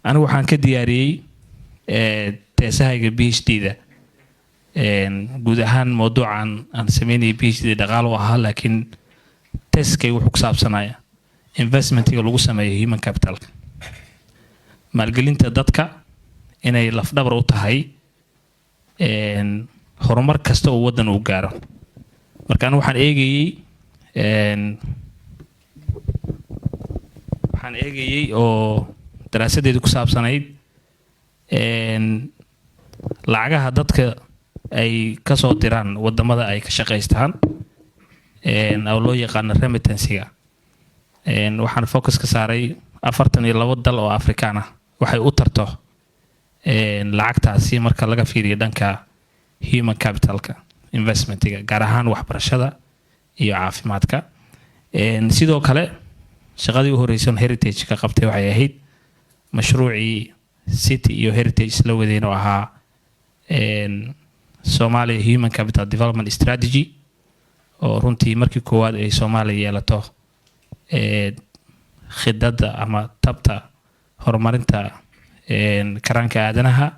Anigu waxaan ka diyaariyey thesis-kayga PhD da. Guud ahaan mawduucan aan sameynayay PhD dhaqaalo u ahaa, laakiin thesis-kay wuxuu ku saabsanaya investmentiga lagu sameeyo human capitalka, maalgelinta dadka inay lafdhabar u tahay horumar kasta oo waddan uu gaaro. Marka anigu waxaan eegayey oo daraasadeedu ku saabsanayd lacagaha dadka ay kasoo diraan wadamada ay ka shaqaystaan oo loo yaqaano remittansiga. Waxaan focus ka saaray 42 dal oo Afrikaan ah, waxay u tarto lacagtaasi marka laga fiiriyo dhanka human capitalka investmentiga, gaar ahaan waxbarashada iyo caafimaadka. Sidoo kale shaqadii u horreysay Heritage ka qabtay waxay ahayd mashruucii City iyo Heritage isla wadeen oo ahaa Somalia Human Capital Development Strategy, oo runtii markii koowaad ay Soomaaliya yeelato khidadda ama tabta horumarinta karaanka aadanaha,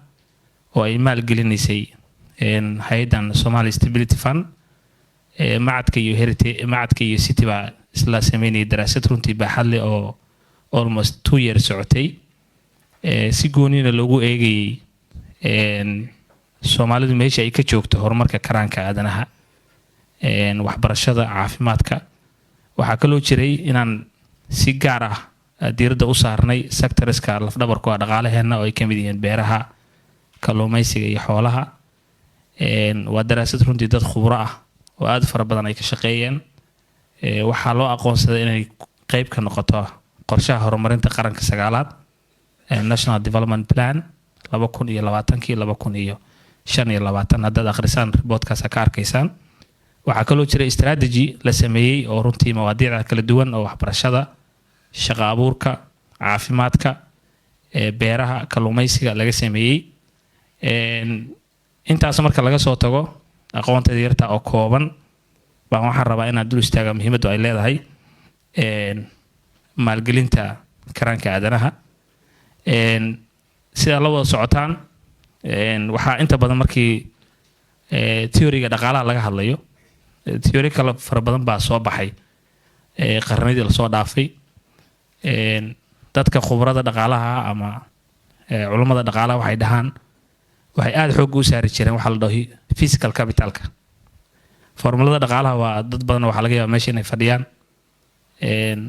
oo ay maalgelinaysay hay-addan Somali Stability Fund. Macadka iyo Heritage, macadka iyo City baa isla sameynayay daraasad runtii baaxad leh oo almost 2 years socotay, si goonina loogu eegayay Soomaalidu meesha ay ka joogto horumarka karaanka aadanaha, waxbarashada, caafimaadka. Waxaa kaloo jiray inaan si gaar ah diiradda u saarnay sectorska lafdhabarku ah dhaqaalaheenna, oo ay ka mid yihiin beeraha, kalluumeysiga iyo xoolaha. Waa daraasad runtii dad khubro ah oo aada u fara badan ay ka shaqeeyeen. Waxaa loo aqoonsaday inay qeyb ka noqoto qorshaha horumarinta qaranka sagaalaad, National Development Plan 2020-kii 2025. Haddaad akhrisaan reportkaas ka arkaysaan. Waxaa kaloo jira strategy la sameeyey oo runtii mawaadiicda kala duwan oo waxbarashada, shaqo abuurka, caafimaadka, beeraha, kalluumeysiga laga sameeyey. Intaas marka laga soo tago, aqoonteeda yarta oo kooban baan waxaan rabaa inaan dul istaaga muhiimaddu ay leedahay maalgelinta karaanka aadanaha. Sidaa la wada socotaan, waxaa inta badan markii theoryga dhaqaalaha laga hadlayo, theory kale fara badan baa soo baxay qarnidii lasoo dhaafay. Dadka khubarada dhaqaalaha ama culummada dhaqaalaha waxay dhahaan, waxay aada xoogga u saari jireen waxaa la dhaho physical capitalka. Formulada dhaqaalaha waa dad badan waxaa laga yaaba meesha inay fadhiyaan.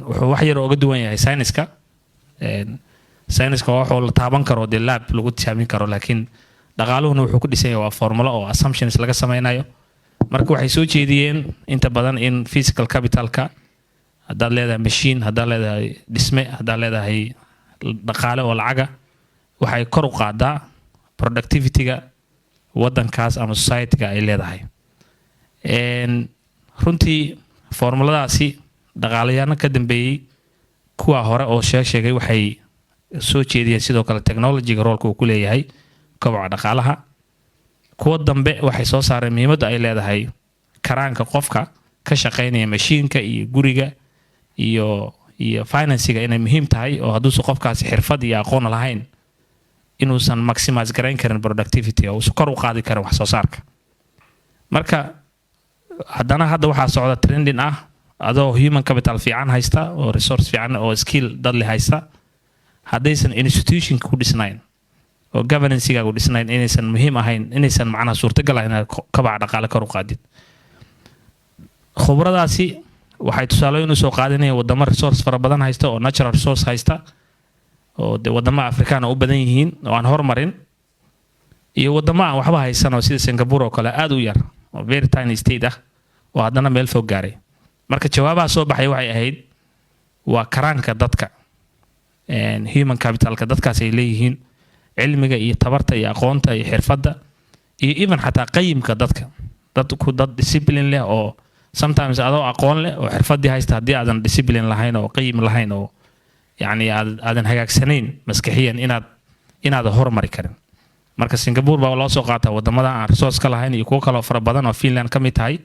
Wuxuu wax yar oga duwan yahay sayniska. Sayniska waa waxuu la taaban karo, dee lab lagu tijaabin karo, laakiin dhaqaaluhuna wuxuu ku dhisan yahay waa formulo oo assumptions laga sameynayo. Marka waxay soo jeediyeen inta badan in physical capitalka, haddaad leedahay machine, haddaad leedahay dhisme, haddaad leedahay dhaqaale oo lacaga, waxay kor u qaadaa productivity-ga waddankaas ama society-ga ay leedahay. Runtii formuladaasi dhaqaalayaano ka dambeeyey kuwa hore oo sheegay waxay soo jeediyeen sidoo kale technologyga roolka uu ku leeyahay koboca dhaqaalaha. Kuwa dambe waxay soo saareen muhiimadda ay leedahay karaanka qofka ka shaqeynaya mashiinka iyo guriga iyo financiga inay muhiim tahay, oo hadduusan qofkaasi xirfad iyo aqoon lahayn inuusan maximize garayn karin productivity oo uusan kor u qaadi karin wax soo saarka. Marka haddana hadda waxaa socda trending ah, adoo human capital fiican haysta oo resource fiican oo skill dad leh haysta, haddaysan institutionka ku dhisnayn oo governancegaagu dhisnayn, inaysan muhiim ahayn, inaysan macnaha suurtagal ahayn inaad kobaca dhaqaale kor u qaadid. Khubradaasi waxay tusaalooyin usoo qaadanayaan wadamo resource fara badan haysta oo natural resource haysta, oo de wadamo Afrikaan u badan yihiin oo aan hormarin, iyo wadamo aan waxba haysan oo sida Singapore oo kale aada u yar oo very tiny state ah oo haddana meel fog gaaray. Marka jawaabaha soo baxay waxay ahayd waa karaanka dadka, human capitalka dadkaas ay leeyihiin, cilmiga iyo tabarta iyo aqoonta iyo xirfadda iyo even xataa qayimka dadka. Dadku dad discipline leh oo sometimes adoo aqoon leh oo xirfadii haysta, haddii aadan discipline lahayn oo qayim lahayn oo yacni aadan hagaagsanayn maskaxiyan, inaad hormari karin. Marka Singapore baa loo soo qaataa wadamada aan resource ka lahayn, iyo kuwo kaloo fara badan oo Finland ka mid tahay,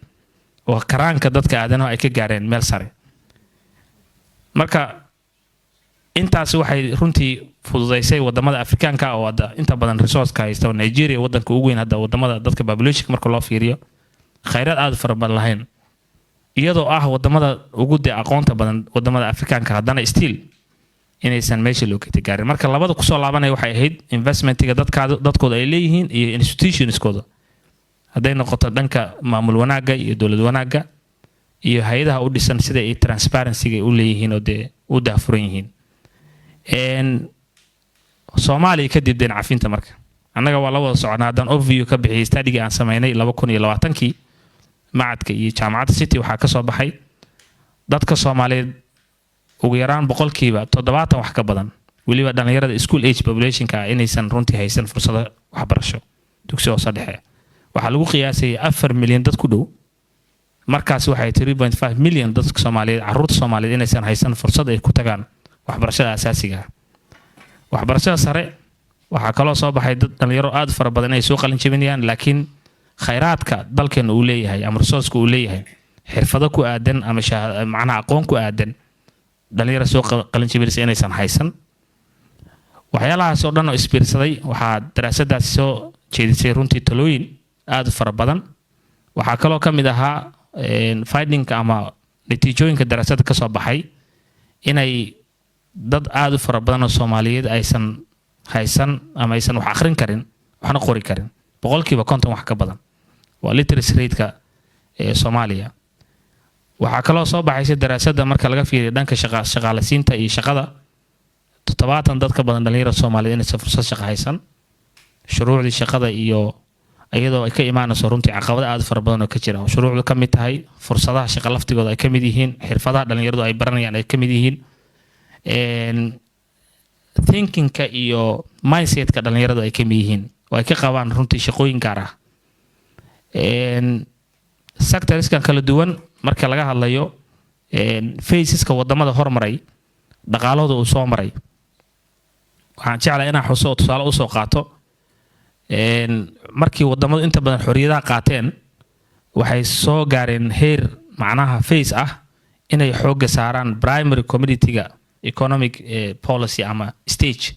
oo karaanka dadka aadanaha ay ka gaareen meel sare. Marka intaasi waxay runtii Fududaysay wadamada Afrikaanka oo hadda inta badan resourceka haysta, oo Nigeria wadanka ugu weyn hadda wadamada dadka populationka marka loo fiiriyo, khayraad aada u fara badan lahayn, iyadoo ah wadamada ugu dee aqoonta badan wadamada Afrikaanka, haddana still inaysan meesha lookata gaarin. Marka labada kusoo laabanaya waxay ahayd investmentiga dadkaada dadkooda ay leeyihiin iyo institutionskooda, hadday noqoto dhanka maamul wanaagga iyo dowlad wanaagga iyo hay-adaha u dhisan, sida ay transparencyga u leeyihiin oo dee u daahfuran yihiin. Soomaaliya kadib deen cafinta, marka annaga waa la wada soconaa. Haddaan overview ka bixiyay studygii aan sameynay 2020-kii macadka iyo jaamacadda City, waxaa kasoo baxay dadka Soomaaliyeed ugu yaraan 70% wax ka badan, weliba dhalinyarada school age populationka ah, inaysan runtii haysan fursado waxbarasho dugsi hoose dhexe. Waxaa lagu qiyaasayay 4 milyan dad ku dhow. Markaas waxay 3.5 milyan dadka Soomaaliyeed, caruurta Soomaaliyeed, inaysan haysan fursad ay ku tagaan waxbarashada asaasiga ah. Waxbarashada sare waxaa kaloo soo baxay dad dhalinyaro aad u fara badan inay soo qalin jebinayaan, laakiin khayraadka dalkeena uu leeyahay ama resourceka uu leeyahay, xirfado ku aadan ama macnaha aqoon ku aadan, dhalinyaro soo qalin jebinaysa inaysan haysan. Waxyaalahaas oo dhan oo isbiirsaday, waxaa daraasadaasi soo jeedisay runtii talooyin aad u fara badan. Waxaa kaloo ka mid ahaa findingka ama natiijooyinka daraasadda ka soo baxay inay dad aada u fara badan oo Soomaaliyeed aysan haysan ama aysan wax akhrin karin waxna qori karin, 50% wax ka badan waa literacy rate-ka ee Soomaaliya. Waxaa kaloo soo baxaysa daraasadda, marka laga fiiriyo dhanka shaqa shaqaalasiinta iyo shaqada, 70 dad ka badan dhalinyarada Soomaaliyeed inaysan fursad shaqo haysan, shuruucdii shaqada iyo iyadoo ay ka imaanayso runtii caqabado aada u fara badan oo ka jira, oo shuruucdu ka mid tahay, fursadaha shaqa laftigooda ay ka mid yihiin, xirfadaha dhalinyaradu ay baranayaan ay ka mid yihiin, thinkingka iyo mindsetka dhalinyaradu ay ka mid yihiin oo ay ka qabaan runtii shaqooyin gaar ah. Sectorskan kala duwan marka laga hadlayo, phaseska wadamada hormaray dhaqaalahooda uu soo maray, waxaan jeclaa inaan xuso oo tusaale usoo qaato markii wadamadu inta badan xorriyadaha qaateen, waxay soo gaareen heer macnaha phase ah inay xoogga saaraan primary commodity-ga economic policy ama stage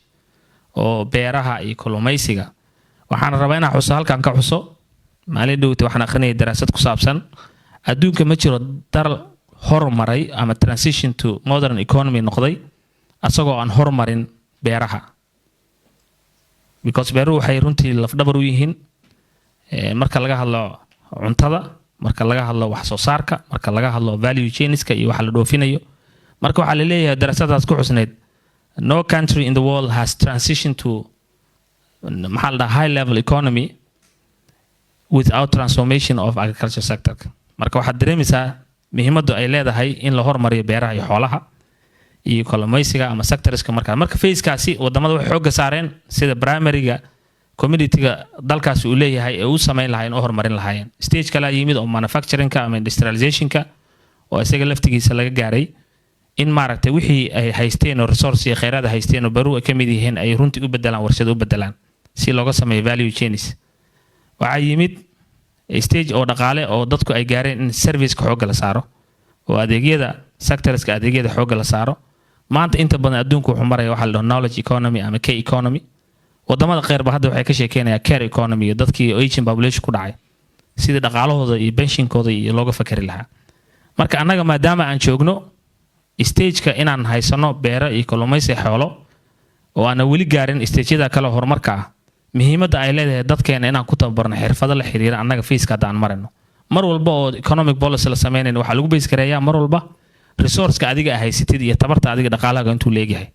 oo beeraha iyo kalluumaysiga. Waxaan rabaa inaan xuso, halkan ka xuso, maalin dhowta waxaan akhrinayay daraasad ku saabsan adduunka ma jiro dal hormaray ama transition to modern economy noqday asagoo aan hormarin beeraha, because beeruhu waxay runtii lafdhabar u yihiin marka laga hadlo cuntada, marka laga hadlo wax soo saarka, marka laga hadlo value chainska iyo waxa la dhoofinayo. Marka waxaa la leeyahay daraasadaas ku xusneyd, no country in the world has transition to, maxaa la dhahaa, high level economy without transformation of agriculture sector. Marka waxaad dareemaysaa muhiimaddu ay leedahay in la hormariyo beeraha iyo xoolaha iyo kalluumaysiga ama sectorska. Marka phasekaasi wadamada waxay xoogga saareen sida primaryga commodityga dalkaasi uu leeyahay ee u samayn lahaayeen, u horumarin lahaayeen. Stage kalaa yimid oo manufacturingka ama industrializationka, oo isaga laftigiisa laga gaaray in maaragtay wixii ay haysteen oo resource iyo kheyraad haysteen oo beruhu ay ka mid yihiin ay runtii u bedelaan warshad, u bedelaan si looga sameeyo value chains. Waxaa yimid stage oo dhaqaale oo dadku ay gaareen in serviceka xoogga la saaro oo adeegyada, sectorska adeegyada xoogga la saaro. Maanta inta badan adduunku wuxuu maraya waxa la dhaho knowledge economy ama K economy. Wadamada qeyrba hadda waxay ka sheekeynayaan care economy iyo dadkii aging population ku dhacay sidii dhaqaalahooda iyo pensionkooda iyo looga fakari lahaa. Marka annaga maadaama aan joogno stageka inaan haysano beero iyo kalluumaysi xoolo oo aanan weli gaarin stageyada kale horumarka ah, muhiimadda ay leedahay dadkeena inaan ku tababarno xirfado la xiriira annaga phaseka hadda aan marayno. Mar walba oo economic policy la sameynayna, waxaa lagu base gareeyaa mar walba resourceka adiga haysatid iyo tabarta adiga dhaqaalahaaga intuu leegyahay.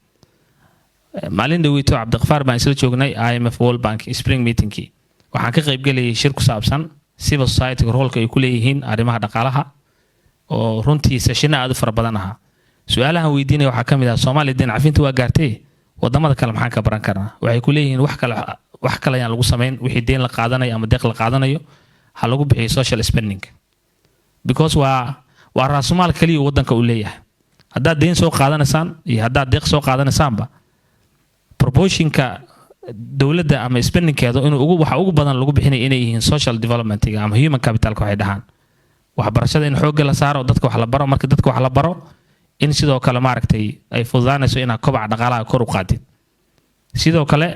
Maalin dhaweyto Cabdiqafaar baan isla joognay IMF, World Bank spring meetingkii. Waxaan ka qaybgelayay shir ku saabsan civil society roolka ay ku leeyihiin arrimaha dhaqaalaha, oo runtii sessiona aad u fara badan ahaa. Su-aalahan weydiinaya waxaa ka mid ah: Soomaaliya deen cafinta waa gaartay, wadamada kale maxaan ka baran karnaa? Waxay ku leeyihiin wax kale ayaan lagu samayn, wixii deen la qaadanayo ama deeq la qaadanayo ha lagu bixiyo social spending, because waa raasumaal kaliya waddanka uu leeyahay. Haddaad deen soo qaadanaysaan iyo haddaad deeq soo qaadanaysaanba, proportionka dowladda ama spendingkeedu inuu ugu waxa ugu badan lagu bixinaya inay yihiin social developmentiga ama human capitalka. Waxay dhahaan waxbarashada in xoogga la saaro, dadka wax la baro. Marka dadka wax la baro, in sidoo kale maaragtay ay fududaanayso inaad kobaca dhaqaalaha kor u qaadid. Sidoo kale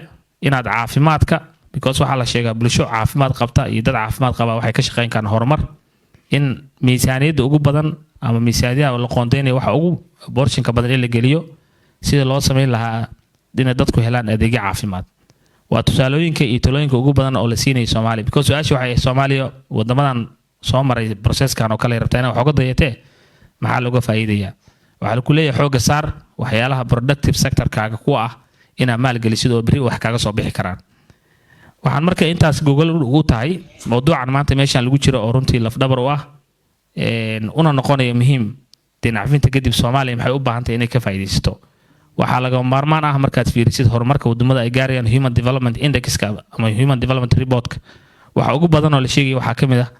inaad caafimaadka, because waxaa la sheegaa bulsho caafimaad qabta iyo dad caafimaad qaba waxay ka shaqeyn karaan horumar, in miisaaniyadda ugu badan ama miisaaniyadaha la qoondeynaya waxa ugu portionka badan in la geliyo sida loo sameyn lahaa inay dadku helaan adeegyo caafimaad. Waa tusaalooyinka iyo talooyinka ugu badan oo la siinaya Soomaaliya, because su-aasha waxay Soomaaliya wadamadan soo maray processkan oo kale rabtaa inay wax uga dayatee, maxaa looga faa'iidayaa? Waxaa lagu leeyahay xoogga saar waxyaalaha productive sectorkaaga ku ah inaad maalgelisid oo berri wax kaaga soo bixi karaan. Waxaan marka intaas gogol ugu tahay mowduucan maanta meeshaan lagu jiro oo runtii lafdhabar u ah, una noqonaya muhiim. Deyn cafinta kadib Soomaaliya maxay u baahan tahay inay ka faa'iidaysato? Waxaa lagama maarmaan ah, markaad fiirisid horumarka wadamada ay gaarayaan, Human Development Indexka ama Human Development Reportka, waxa ugu badan oo la sheegaya waxaa ka mid ah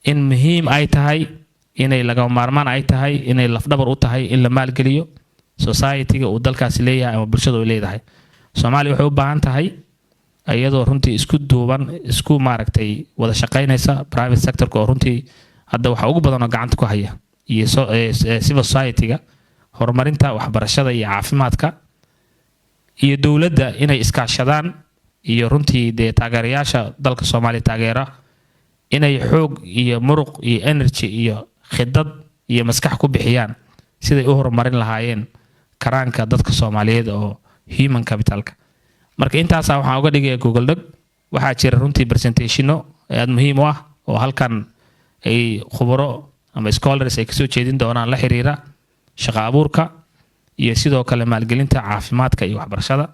in muhiim ay tahay, inay lagama maarmaan ay tahay, inay lafdhabar u tahay in la maalgeliyo society-ga uu dalkaasi leeyahay ama bulshada uu leedahay. Soomaaliya waxay u baahan tahay, iyadoo runtii isku duuban, isku maaragtay wada shaqaynaysa private sectorka oo runtii hadda waxa ugu badan oo gacanta ku haya, iyo civil society-ga, horumarinta waxbarashada iyo caafimaadka, iyo dowladda inay iskaashadaan, iyo runtii dee taageerayaasha dalka Soomaaliya taageera, inay xoog iyo muruq iyo energy iyo khidad iyo maskax ku bixiyaan siday u horumarin lahaayeen karaanka dadka Soomaaliyeed oo human capitalka. Marka intaasaa waxaan uga dhigaya gogol dhig. Waxaa jira runtii presentationo aada muhiim u ah oo halkan ay khubaro ama scholars ay kasoo jeedin doonaan, la xiriira shaqo abuurka iyo sidoo kale maalgelinta caafimaadka iyo waxbarashada.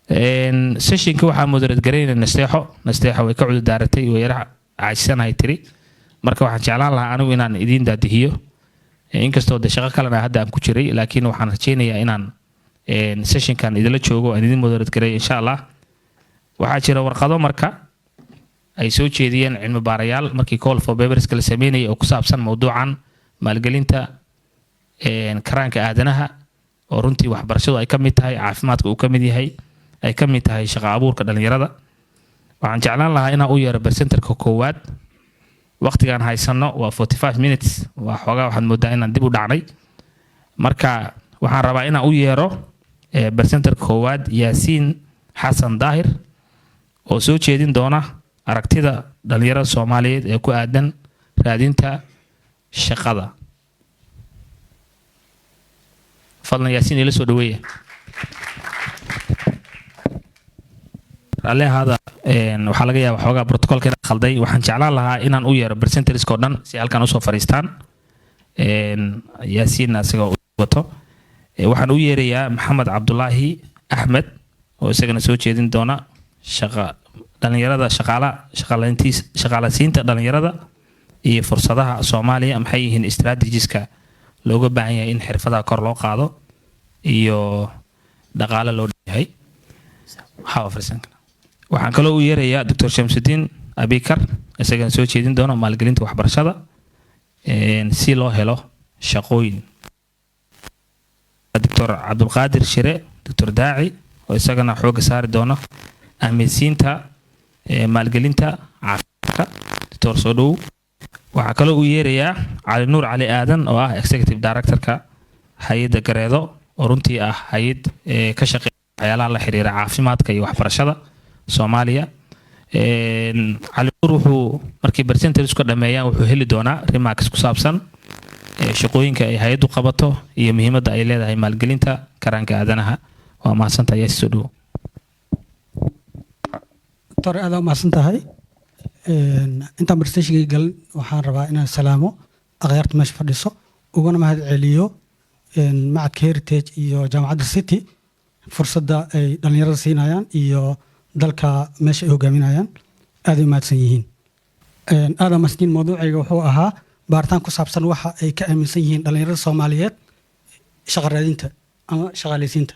Sessionka waxaa moderate garaynaya Nasteexo. Nasteexo way ka cudurdaaratay, way yara caajisanahay tiri. Marka waxaan jeclaan lahaa anigu inaan idiin daadihiyo, inkastoo de shaqo kalena hadda aan ku jiray, laakiin waxaan rajaynayaa inaan sessionkan idinla joogo, aan idin moderate gareeyo, insha Allah. Waxaa jira warqado marka ay soo jeediyeen cilmi baarayaal markii call for paperska la sameynayay oo ku saabsan mowduucan maalgelinta karaanka aadanaha, oo runtii waxbarashadu ay ka mid tahay, caafimaadka uu ka mid yahay, ay ka mid tahay shaqo abuurka dhalinyarada. Waxaan jeclaan lahaa inaan u yeero presenterka koowaad. Waqtigaan haysano waa 45 minutes, waa xoogaa waxaad moodaa inaan dib u dhacnay. Marka waxaan rabaa inaan u yeero presenterka koowaad, Yaasiin Xasan Daahir, oo soo jeedin doona aragtida dhalinyarada Soomaaliyeed ee ku aadan raadinta shaqada. Fadlan Yaasiin ila soo dhaweeya. Raalli ahaada, waxaa laga yaabaa xoogaa protocolka inaan khalday. Waxaan jeclaan lahaa inaan u yeero presenterska oo dhan si halkan usoo fadhiistaan, Yaasiinna isagoo u wato. Waxaan u yeerayaa Maxamed Cabdulaahi Axmed oo isagana soo jeedin doona shaqa dhalinyarada, shaqaala shaqaalayntiis, shaqaalasiinta dhalinyarada iyo fursadaha Soomaaliya, maxay yihiin strategieska looga baahan yahay in xirfadaha kor loo qaado iyo dhaqaale loo yahay. Waxaa fariisan kara. Waxaan kaloo u yeerayaa Dr. Shamsudiin Abikar, isagana soo jeedin doona maalgelinta waxbarashada si loo helo shaqooyin. Dr. Cabdulqaadir Shire, Dr. Daaci, oo isagana xoogga saari doona ahmiyadsiinta maalgelinta caafimaadka. Doctor, soo dhow. Waxaa kaloo u yeerayaa Cali Nuur Cali Aadan oo ah executive directorka hay-adda Gareedo, oo runtii ah hay-ad ka shaqeeya waxyaalaha la xiriira caafimaadka iyo waxbarashada Soomaaliya. Cali Nuur wuxuu markii presenters ka dhameeyaan wuxuu heli doonaa remarks ku saabsan shaqooyinka ay hay-addu qabato iyo muhiimadda ay leedahay maalgelinta karaanka aadanaha. Waa mahadsantahay, yaa soo dhowo. Doctor, aad u mahadsan tahay. Intaan presentationka galin, waxaan rabaa inaan salaamo akhyaarta meesha fadhiso, ugana mahad celiyo macadka Heritage iyo Jaamacadda City fursadda ay dhallinyarada siinayaan iyo dalka meesha ay hogaaminayaan. Aad ay u mahadsan yihiin, aad aa mahadsan yihiin. Mawduucayga wuxuu ahaa baaritaan ku saabsan waxa ay ka aaminsan yihiin dhallinyarada Soomaaliyeed shaqa raadinta ama shaqaalaysiinta.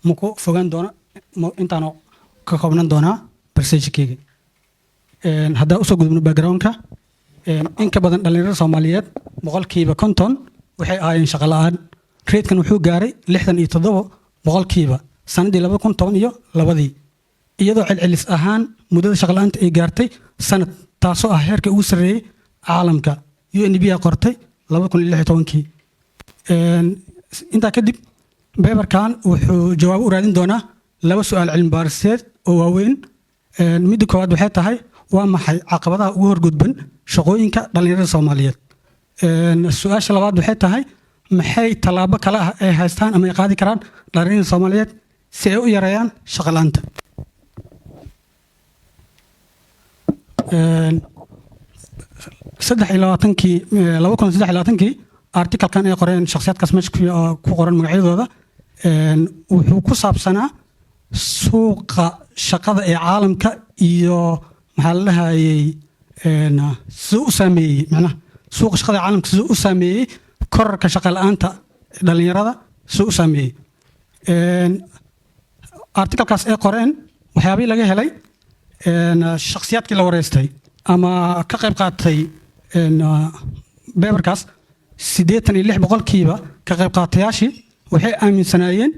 Ma ku fogaan doona, intaanu ka koobnan doonaa presentationkeyga. Haddaan usoo gudubno backgroundka, in ka badan dhallinyarada Soomaaliyeed 50% waxay ahaayeen shaqo la'aan. Ratekan wuxuu gaaray 67% sanadii 2012-dii, iyadoo celcelis ahaan muddada shaqo la'aanta ay gaartay sanad, taasoo ah heerka ugu sarreeyey caalamka. UNDP a qortay 2016-kii. Intaa kadib, Paperkan wuxuu jawaab u raadin doonaa laba su-aal cilmi baariseed oo waaweyn. Midda koowaad waxay tahay: waa maxay caqabadaha ugu horgudban shaqooyinka dhallinyarada Soomaaliyeed? Su-aasha labaad waxay tahay: maxay tallaabo kale ah ay haystaan ama ay qaadi karaan dhallinyarada Soomaaliyeed si ay u yareeyaan shaqo la'aanta? 23-kii, 2023-kii, articlekan ay qoreen shakhsiyaadkaas meesha ku qoran magacyadooda wuxuu ku saabsanaa suuqa shaqada ee caalamka iyo, maxaa la dhahayey, siduu u saameeyey, macnaha suuqa shaqada ee caalamka siduu u saameeyey korarka shaqa la'aanta dhalinyarada siduu u saameeyey. Articlekaas ay qoreen waxyaabihii laga helay, shakhsiyaadkii la wareystay ama ka qayb qaatay paperkaas, 86% ka qayb qaatayaashii waxay aaminsanaayeen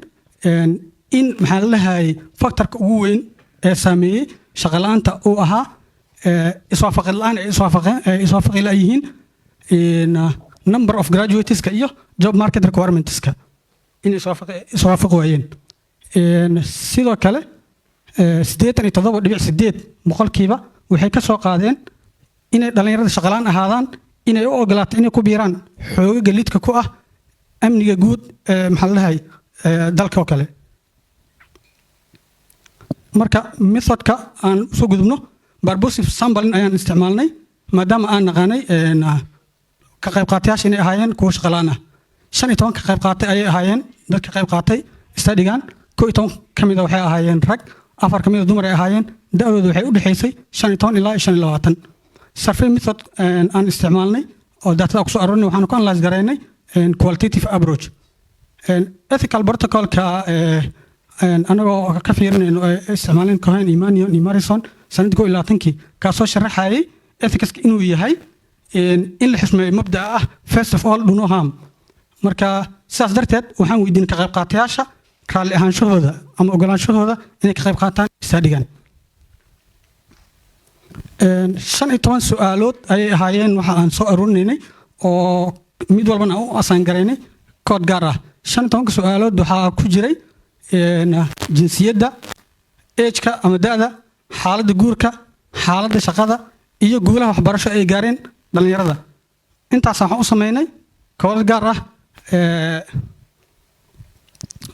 in, maxaa la dhahayay, factorka ugu weyn ee saameeyey shaqa la'aanta uu ahaa iswaafaqid la'aan ay iswaafaqi la'yihiin number of graduateska iyo job market requirementska inay iswaafaqi waayeen. Sidoo kale 87.8% waxay ka soo qaadeen inay dhallinyarada shaqalaan ahaadaan inay u ogolaato inay ku biiraan xoogaga lidka ku ah amniga guud ee, maxaa la dhahay, dalka oo kale. Marka methodka aan soo gudubno, purposive sampling ayaan isticmaalnay maadaama aan naqaanay ka qayb qaatayaasha inay ahaayeen kuwo shaqalaan ah. 15 ka qayb qaatay ayay ahaayeen dadka qayb qaatay studygan. 11 ka mid a waxay ahaayeen rag, 4 ka mid a dumar ay ahaayeen. Da'dooda waxay u dhexaysay 15 ilaa 25. Survey method aan isticmaalnay oo datada kusoo aroornay, waxaan ku analyse garaynay qualitative approach. Ethical protocolka anagoo ka fiirinayno ay isticmaaleen Cohen iyo Manion iyo Marrison sanadii 21-kii, kaasoo sharaxayay ethicska inuu yahay in la xismeeyo mabda'a ah "first of all, do no harm". Marka sidaas darteed waxaan weydiinay ka qayb qaatayaasha raalli ahaanshahooda ama ogolaanshahooda inay ka qayb qaataan studygan. 15 su-aalood ayay ahaayeen waxa aan soo aruurinaynay oo mid walbana aan u assign garaynay code gaar ah. 15-ka su-aalood waxaa ku jiray jinsiyadda, ageka ama da'da, xaaladda guurka, xaaladda shaqada iyo guulaha waxbarasho ay gaareen dhallinyarada. Intaas waxaan u sameynay koodad gaar ah.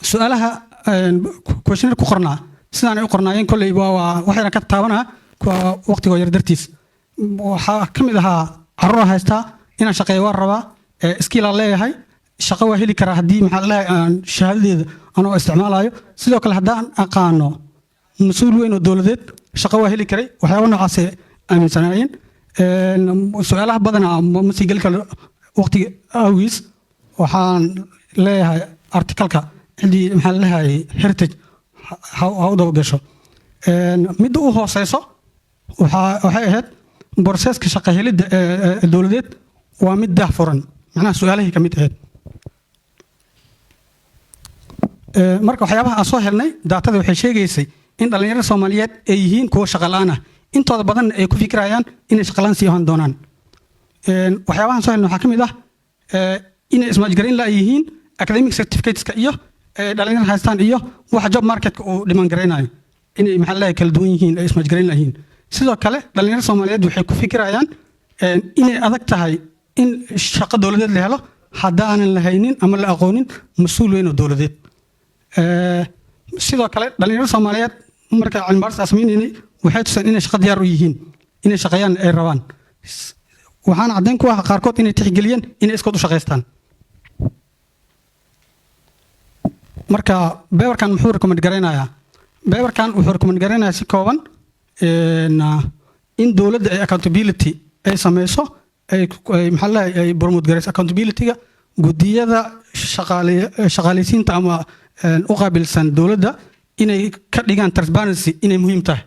Su-aalaha questionnaire ku qornaa sidaan ay u qornaayeen kolley waa waxayna ka taabanaa kuwa waqtigoo yar dartiis. Waxaa ka mid ahaa: carruur haystaa, inaan shaqeeyo waan rabaa, skill aan leeyahay, shaqo waa heli karaa haddii, maxaa la dhahay, aan shahaadadeeda anoo isticmaalayo. Sidoo kale haddaan aqaano mas-uul weyn oo dowladeed, shaqo waa heli karay. Waxyaaba noocaasay aaminsanaayeen. Su-aalaha badanaa ma sii geli karo waqtiga awgiis. Waxaan leeyahay articleka ciddii, maxaa la leeyahay, Heritage ha u daba gasho. Midda u hooseyso waxay ahayd: processka shaqo helidda ee dowladeed waa mid daah furan, macnaha su-aalihii ka mid ahayd. Marka waxyaabaha aan soo helnay, datada waxay sheegaysay in dhallinyarada Soomaaliyeed ay yihiin kuwo shaqo la'aan ah, intooda badanna ay ku fikirayaan inay shaqo la'aan sii ahaan doonaan. Waxyaabahan soo helnay waxaa ka mid ah inay is match garayn la yihiin academic certificateska iyo dhalinyarada haystaan iyo waxa job marketka uu demand garaynayo, inay, maxaa la dhahay, kala duwan yihiin, ay is match garayn layihiin. Sidoo kale dhalinyarada Soomaaliyeed waxay ku fikirayaan inay adag tahay in shaqo dowladeed la helo haddaanan la haynin ama la aqoonin mas-uul weyn oo dowladeed. Sidoo kale dhalinyarada Soomaaliyeed marka cilmi baaris aan sameynaynay waxay tuseen inay shaqo diyaar u yihiin, inay shaqeeyaan ay rabaan. Waxaana caddayn ku ah qaarkood inay tixgeliyeen inay iskood u shaqaystaan. Marka paperkan muxuu recommend garaynayaa? Paperkan wuxuu recommend garaynayaa si kooban in dowladda ay accountability ay sameyso, ay, maxaa la dhahay, ay promote garayso accountability-ga guddiyada shaqaaleysiinta ama u qaabilsan dowladda, inay ka dhigaan transparency inay muhiim tahay.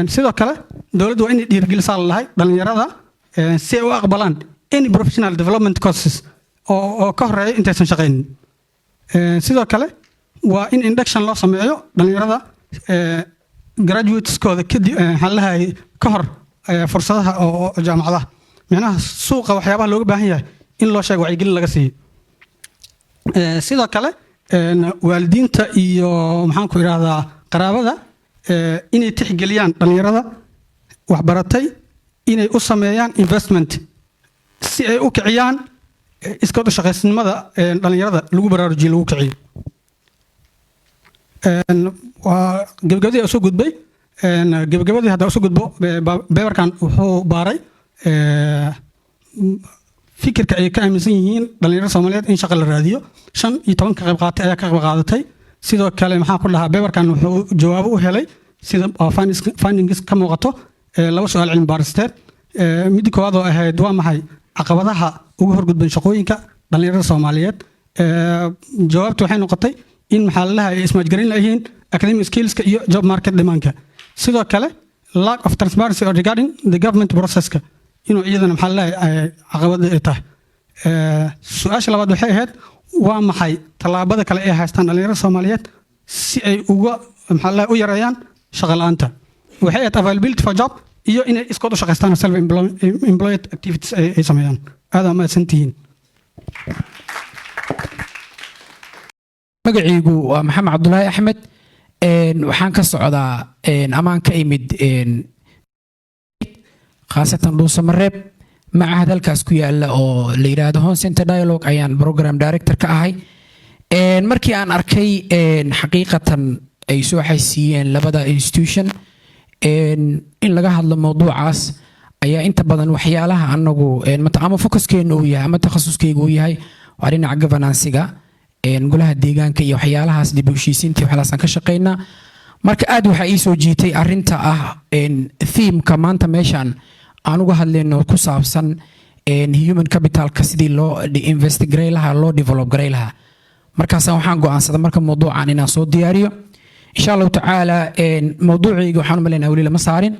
Sidoo kale dowladda waa inay dhiirigelisaa lalahay dhalinyarada si ay u aqbalaan any professional development courses oo ka horeeya intaysan shaqaynin. Sidoo kale waa in induction loo sameeyo dhalinyarada graduateskooda kadib, maxaa la dhahay, ka hor fursadaha oo jaamacadaha, micnaha suuqa waxyaabaha looga baahan yahay in loo sheego, wacyigelin laga siiyo. Sidoo kale Waalidiinta iyo, maxaan ku idhaahdaa, qaraabada inay tixgeliyaan dhallinyarada waxbaratay, inay u sameeyaan investment si ay u kiciyaan iskood u shaqaysnimada dhallinyarada lagu baraarujiyo, lagu kiciyo. Waa gabagabadii usoo gudbay. Gabagabadii hadda usoo gudbo, paperkan wuxuu baaray fikirka ay ka aaminsan yihiin dhalinyarada Soomaaliyeed in shaqa la raadiyo. 15 ka qayb qaatay ayaa ka qayb qaadatay. Sidoo kale, maxaa ku dhahaa, paperkan wuxuu jawaabo u helay, sida findings ka muuqato, laba su-aal cilmi baaristeed. Midda koowaad oo ahayd: waa maxay caqabadaha ugu horgudban shaqooyinka dhalinyarada Soomaaliyeed? Jawaabtu waxay noqotay in, maxaa la dhahay, is match garin layihiin academic skillska iyo job market demandka. Sidoo kale, lack of transparency regarding the government processka inuu iyadana, maxaa la dhahay, caqabad ay tahay. Su-aasha labaad waxay ahayd: waa maxay tallaabada kale ay haystaan dhalinyarada Soomaaliyeed si ay uga, maxaa la dhahay, u yareeyaan shaqo la'aanta? Waxay ahayd availability for job iyo inay iskood u shaqaystaan, self employed activities ay sameeyaan. Aad aa mahadsantihiin. Magaciigu waa Maxamed Cabdulaahi Axmed. Waxaan ka socdaa amaan ka imid khaasatan Dhuusamareeb, macahad halkaas ku yaala oo la yidhaahdo Horn Center Dialogue ayaan program director ka ahay. Markii aan arkay xaqiiqatan ay soo xaysiiyeen labada institution in laga hadlo mowduucaas ayaa inta badan waxyaalaha anagu ama focuskeenu uu yahay ama takhasuskeygu uu yahay waa dhinaca governancega, golaha deegaanka iyo waxyaalahaas, dib u heshiisiinta iyo waxyaalahaas aan ka shaqeynaa. Marka aad waxaa ii soo jiitay arrinta ah themeka maanta meeshaan aan uga hadlayno, ku saabsan human capitalka, sidii loo invest garay lahaa, loo develop garay lahaa. Markaasaan waxaan go'aansaday marka mowduucan inaan soo diyaariyo, insha Allahu tacaala. Mowduucayga waxaan u malaynaa weli lama saarin,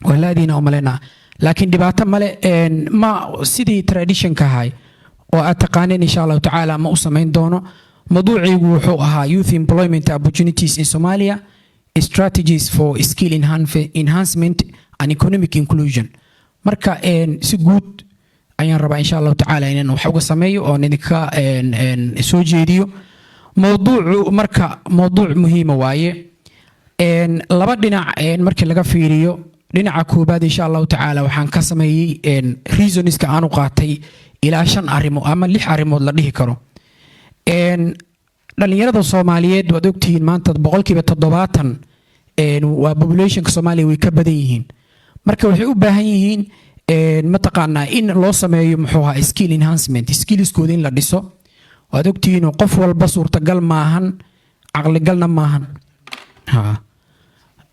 walaadiina u malaynaa, laakiin dhibaato male. Ma sidii traditionka ahay oo aad taqaaneen, insha Allahu tacaala, ma u samayn doono. Mawduucaygu wuxuu ahaa "Youth Employment Opportunities in Somalia: Strategies for Skill Enhancement and Economic Inclusion". Marka si guud ayaan rabaa, insha Allahu tacaala, inaan wax uga sameeyo oon idinka soo jeediyo mowduucu. Marka mowduuc muhiima waaye laba dhinac markii laga fiiriyo. Dhinaca koobaad, insha Allahu tacaala, waxaan ka sameeyey reasonska aan u qaatay ilaa shan arrimo ama lix arrimood la dhihi karo. Dhalinyarada Soomaaliyeed waad ogtihiin, maanta 70% waa populationka Soomaaliya, way ka badan yihiin. Marka waxay u baahan yihiin, mataqaanaa, in loo sameeyo, muxuu ahaa, skill enhancement, skillskooda in la dhiso. Waad ogtihiin, qof walba suurtagal maahan, caqligalna maahan.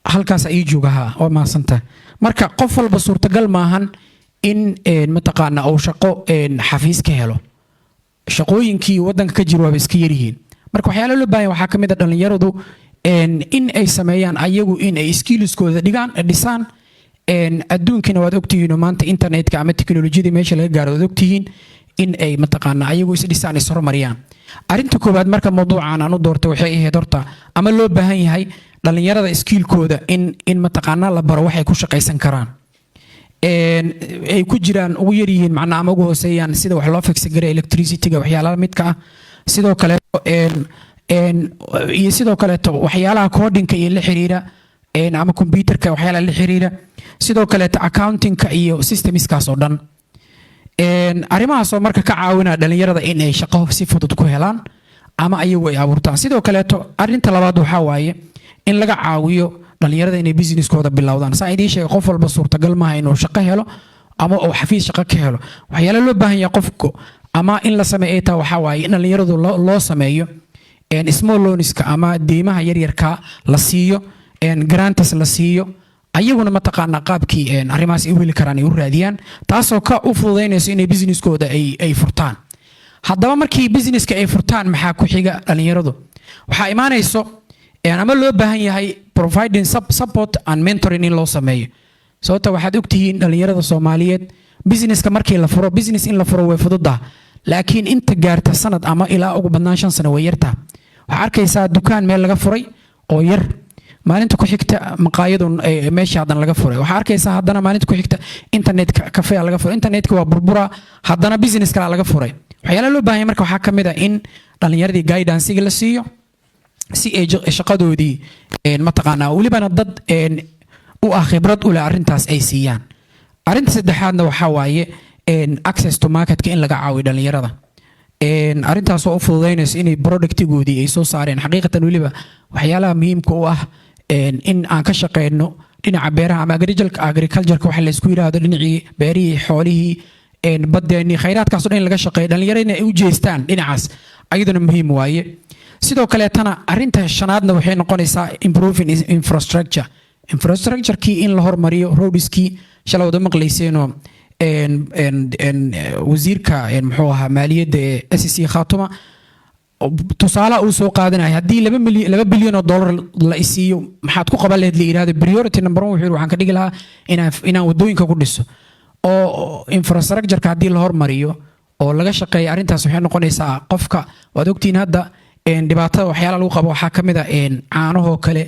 Halkaas ii jooga. Ha, waa mahadsantahay. Marka qof walba suurtagal maahan in, mataqaanaa, uu shaqo xafiis ka helo. Shaqooyinkii wadanka ka jira waaba iska yaryihiin. Marka waxyaala loo baahan waxaa ka mid a dhalinyaradu in ay sameeyaan ayagu in ay skillskooda dhigaan, dhisaan. Adduunkana waad ogtihiin maanta internetka ama teknolojiyadii meesha laga gaaro, waad ogtihiin in ay, mataqaanaa, ayagu is dhisaan, is horumariyaan. Arrinta koowaad marka mawduucan aan u doortay waxay ahayd horta ama loo baahan yahay dhalinyarada skillkooda in, mataqaanaa, la baro waxay ku shaqaysan karaan, ay ku jiraan, ugu yar yihiin macnaa ama ugu hooseeyaan, sida wax loo fix garay electricity-ga, waxyaalaha midka ah, sidoo kaleeto iyo sidoo kaleeto waxyaalaha codingka iyo la xiriira ama computerka waxyaalaha la xiriira, sidoo kaleeto accountingka iyo systemskaas oo dhan. Arrimahaasoo marka ka caawinaya dhalinyarada in ay shaqo si fudud ku helaan ama ayagu ay abuurtaan. Sidoo kaleeto, arrinta labaad waxaa waaye in laga caawiyo dhalinyarada inay businesskooda bilowdaan. Saa idiin sheegay, qof walba suurtagal maaha inuu shaqo helo ama uu xafiis shaqo ka helo. Waxyaala loo baahan yahay qofku ama in la sameeyo ay tahay waxaa waaye in dhalinyaradu loo sameeyo small loanska ama deymaha yaryarka la siiyo, grants la siiyo, ayaguna, mataqaanaa, qaabkii arrimahaas ay u heli karaan ay u raadiyaan, taasoo ka u fududaynayso inay businesskooda ay furtaan. Haddaba markii businesska ay furtaan, maxaa ku xiga dhalinyaradu? Waxaa imaanayso ama loo baahan yahay providing support and mentoring in loo sameeyo. Sababta waxaad ogtihiin dhalinyarada Soomaaliyeed businesska markii la furo, business in la furo way fududah, laakiin inta gaarta sanad ama ilaa ugu badnaan 5 sano way yartaa. Waxaa arkaysaa dukaan meel laga furay oo yar. Maalinta ku xigta maqaayadun meesha haddana laga furay. Waxaa arkaysaa haddana maalinta ku xigta internet cafe laga furay. Internetka waa burbura, haddana business kale laga furay. Waxyaalaha loo baahan yahay marka waxaa ka mid ah in dhallinyaradii guidance-iga la siiyo si ay shaqadoodii mataqaanaa, welibana dad u ah khibrad u leh arrintaas ay siiyaan. Arrinta saddexaadna waxaa waaye access to marketka in laga caawiyo dhallinyarada. Arrintaas oo u fududeynayso inay productigoodii ay soo saareen. Xaqiiqatan weliba waxyaalaha muhiimka u ah in aan ka shaqeyno dhinaca beeraha ama agriculture-ka waxa laysku yidhaahdo, dhinacii beerihii, xoolihii, baddeenii, khayraadkaas oo dhan in laga shaqeeyo, dhallinyarada inay u jeestaan dhinacaas ayaduna muhiim waaye. Sidoo kaleetana arrinta shanaadna waxay noqonaysaa improving infrastructure, infrastructure-kii in la hormariyo, roadskii. Shalay wada maqlayseenoo wasiirka muxuu ahaa maaliyadda ee SSC Khaatuma tusaalaha uu soo qaadanaya, haddii 2 milyan, $2 bilyan la isiiyo, maxaad ku qaban lahayd la yidhahdo, priority number one wuxuu yidhi waxaan ka dhigi lahaa inaan waddooyinka ku dhiso. Oo infrastructure-ka haddii la hormariyo oo laga shaqeeyo arrintaas, waxay noqonaysaa qofka, waad ogtihiin hadda dhibaatada waxyaalaha lagu qabo waxaa ka mid ah caanahoo kale,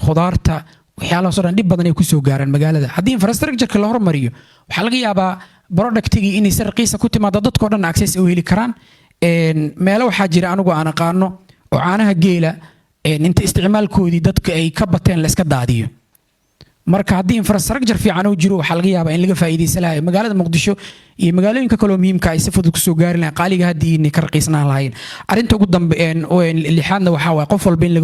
khudaarta, waxyaalahaasoo dhan dhib badan ay kusoo gaaraan magaalada. Haddii infrastructure-ka la hormariyo, waxaa laga yaabaa productigii inay si raqiisa ku timaado, dadkoo dhan access u heli karaan. Meelo waxaa jira anigu aan aqaano oo caanaha geela inta isticmaalkoodii dadka ay ka bateen la iska daadiyo. Marka haddii infrastructure fiican uu jiro, waxaa laga yaabaa in laga faa'iidaysan lahayo magaalada Muqdisho iyo magaalooyinka kaloo muhiimka ay si fudud kusoo gaari lahayn, qaaliga haddii inay ka raqiisnaan lahayn. Arrinta ugu dambe lixaadna waxaa waaye qof walba in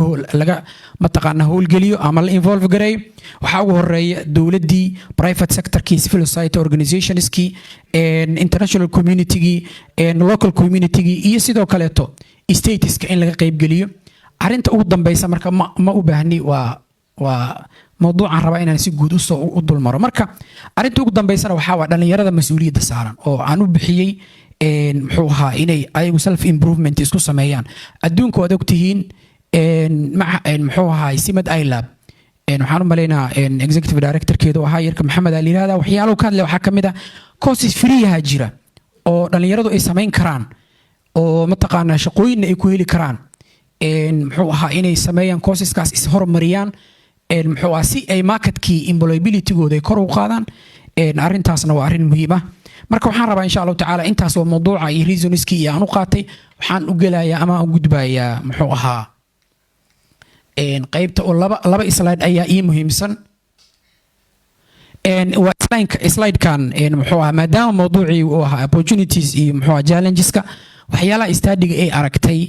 laga mataqaana howlgeliyo ama la involve gareeyo. Waxaa ugu horeeya dowladdii, private sectorkii, civil society organizationskii, international communitygii, local communitygii iyo sidoo kaleeto stateska in laga qaybgeliyo. Arrinta ugu dambeysa marka ma u baahni, waa mawduucan rabaa inaan si guud usoo u dulmaro. Marka arrinta ugu dambeysana waxaa waa dhallinyarada mas-uuliyadda saaran oo aan u bixiyey muxuu ahaa inay ayagu self improvement isku sameeyaan. Adduunka waad ogtihiin, muxuu ahaa Simad iLab, waxaan u malaynaa executive directorkeedu ahaa yarka Maxamed aa layihahda. Waxyaalahu ka hadlaya waxaa ka mid ah courses freeyaha jira oo dhallinyaradu ay samayn karaan oo mataqaanaa shaqooyinna ay ku heli karaan. Muxuu ahaa inay sameeyaan courseskaas, is-hormariyaan, muxuu ahaa si ay marketkii employabilitygooda ay kor u qaadaan. Arrintaasna waa arrin muhiim ah. Marka waxaan rabaa insha Allahu tacaala, intaas waa mawduuca iyo reasonskii iyo aan u qaatay. Waxaan u gelayaa ama aan u gudbayaa muxuu ahaa qaybta oo laba slide ayaa ii muhiimsan. Waa slidekan muxuu ahaa, maadaama mawduucii uu ahaa opportunities iyo muxuu ahaa challengeska, waxyaalaha studyga ay aragtay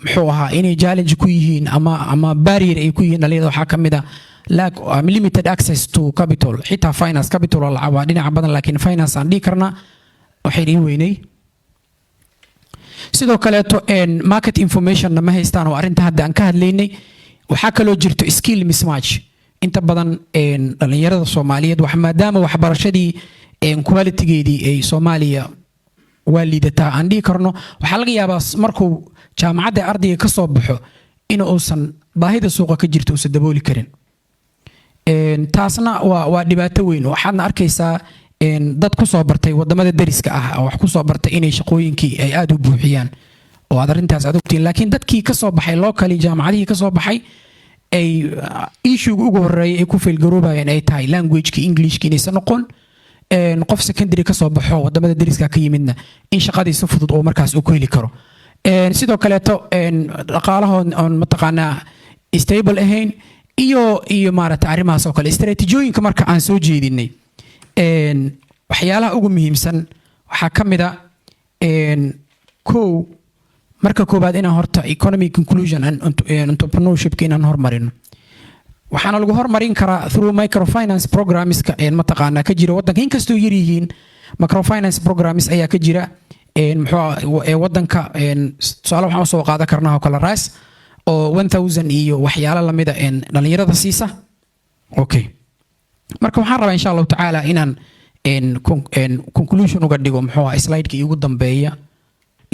muxuu ahaa inay challenge ku yihiin ama barrier ay ku yihiin dhalinyarada, waxaa ka mid ah lack limited access to capital, xitaa finance. Capital waa lacag, waa dhinaca badan, laakiin finance aan dhihi karnaa waxay ii weynay. Sidoo kaleeto market informationna ma haystaan oo arrinta hadda aan ka hadlaynay. Waxaa kaloo jirto skill mismatch. Inta badan dhalinyarada Soomaaliyeed wax maadaama waxbarashadii qualitygeedii ay Soomaaliya waa liidataa aan dhihi karno, waxaa laga yaabaa markuu jaamacadda ardayga ka soo baxo in uusan baahida suuqa ka jirta uusan dabooli karin. Taasna waa dhibaato weyn. Waxaadna arkaysaa dad ku soo bartay wadamada deriska ah oo wax ku soo bartay inay shaqooyinkii ay aada u buuxiyaan oo aad arrintaas aad ogtihiin, laakiin dadkii ka soo baxay locally, jaamacadihii ka soo baxay, ay issuega ugu horeeya ay ku failgaroobayaan ay tahay languageki, Englishki inaysan noqon. Qof secondary ka soo baxo wadamada deriska ka yimidna in shaqadii si fudud oo markaas uu ku heli karo. Sidoo kaleeto dhaqaalahoon oon mataqaanaa stable ahayn iyo maaragta arrimahaas oo kale. Istaraatiijiyooyinka marka aan soo jeedinay, waxyaalaha ugu muhiimsan waxaa ka mid a kow, marka koowaad inaan horta economic inclusion and entrepreneurshipka inaan hormarino. Waxaana lagu hormarin karaa through microfinance programmeska mataqaanaa ka jira waddanka. Inkastoo yar yihiin, microfinance programs ayaa ka jira muxuu waddanka. Tusaale waxaan usoo qaadan karnaa oo kale RISE oo 1000 iyo waxyaalo lamida dhalinyarada siisa. Okay, marka waxaan rabaa insha Allahu tacaala inaan conclusion uga dhigo muxuu ahaa slideka iigu dambeeya.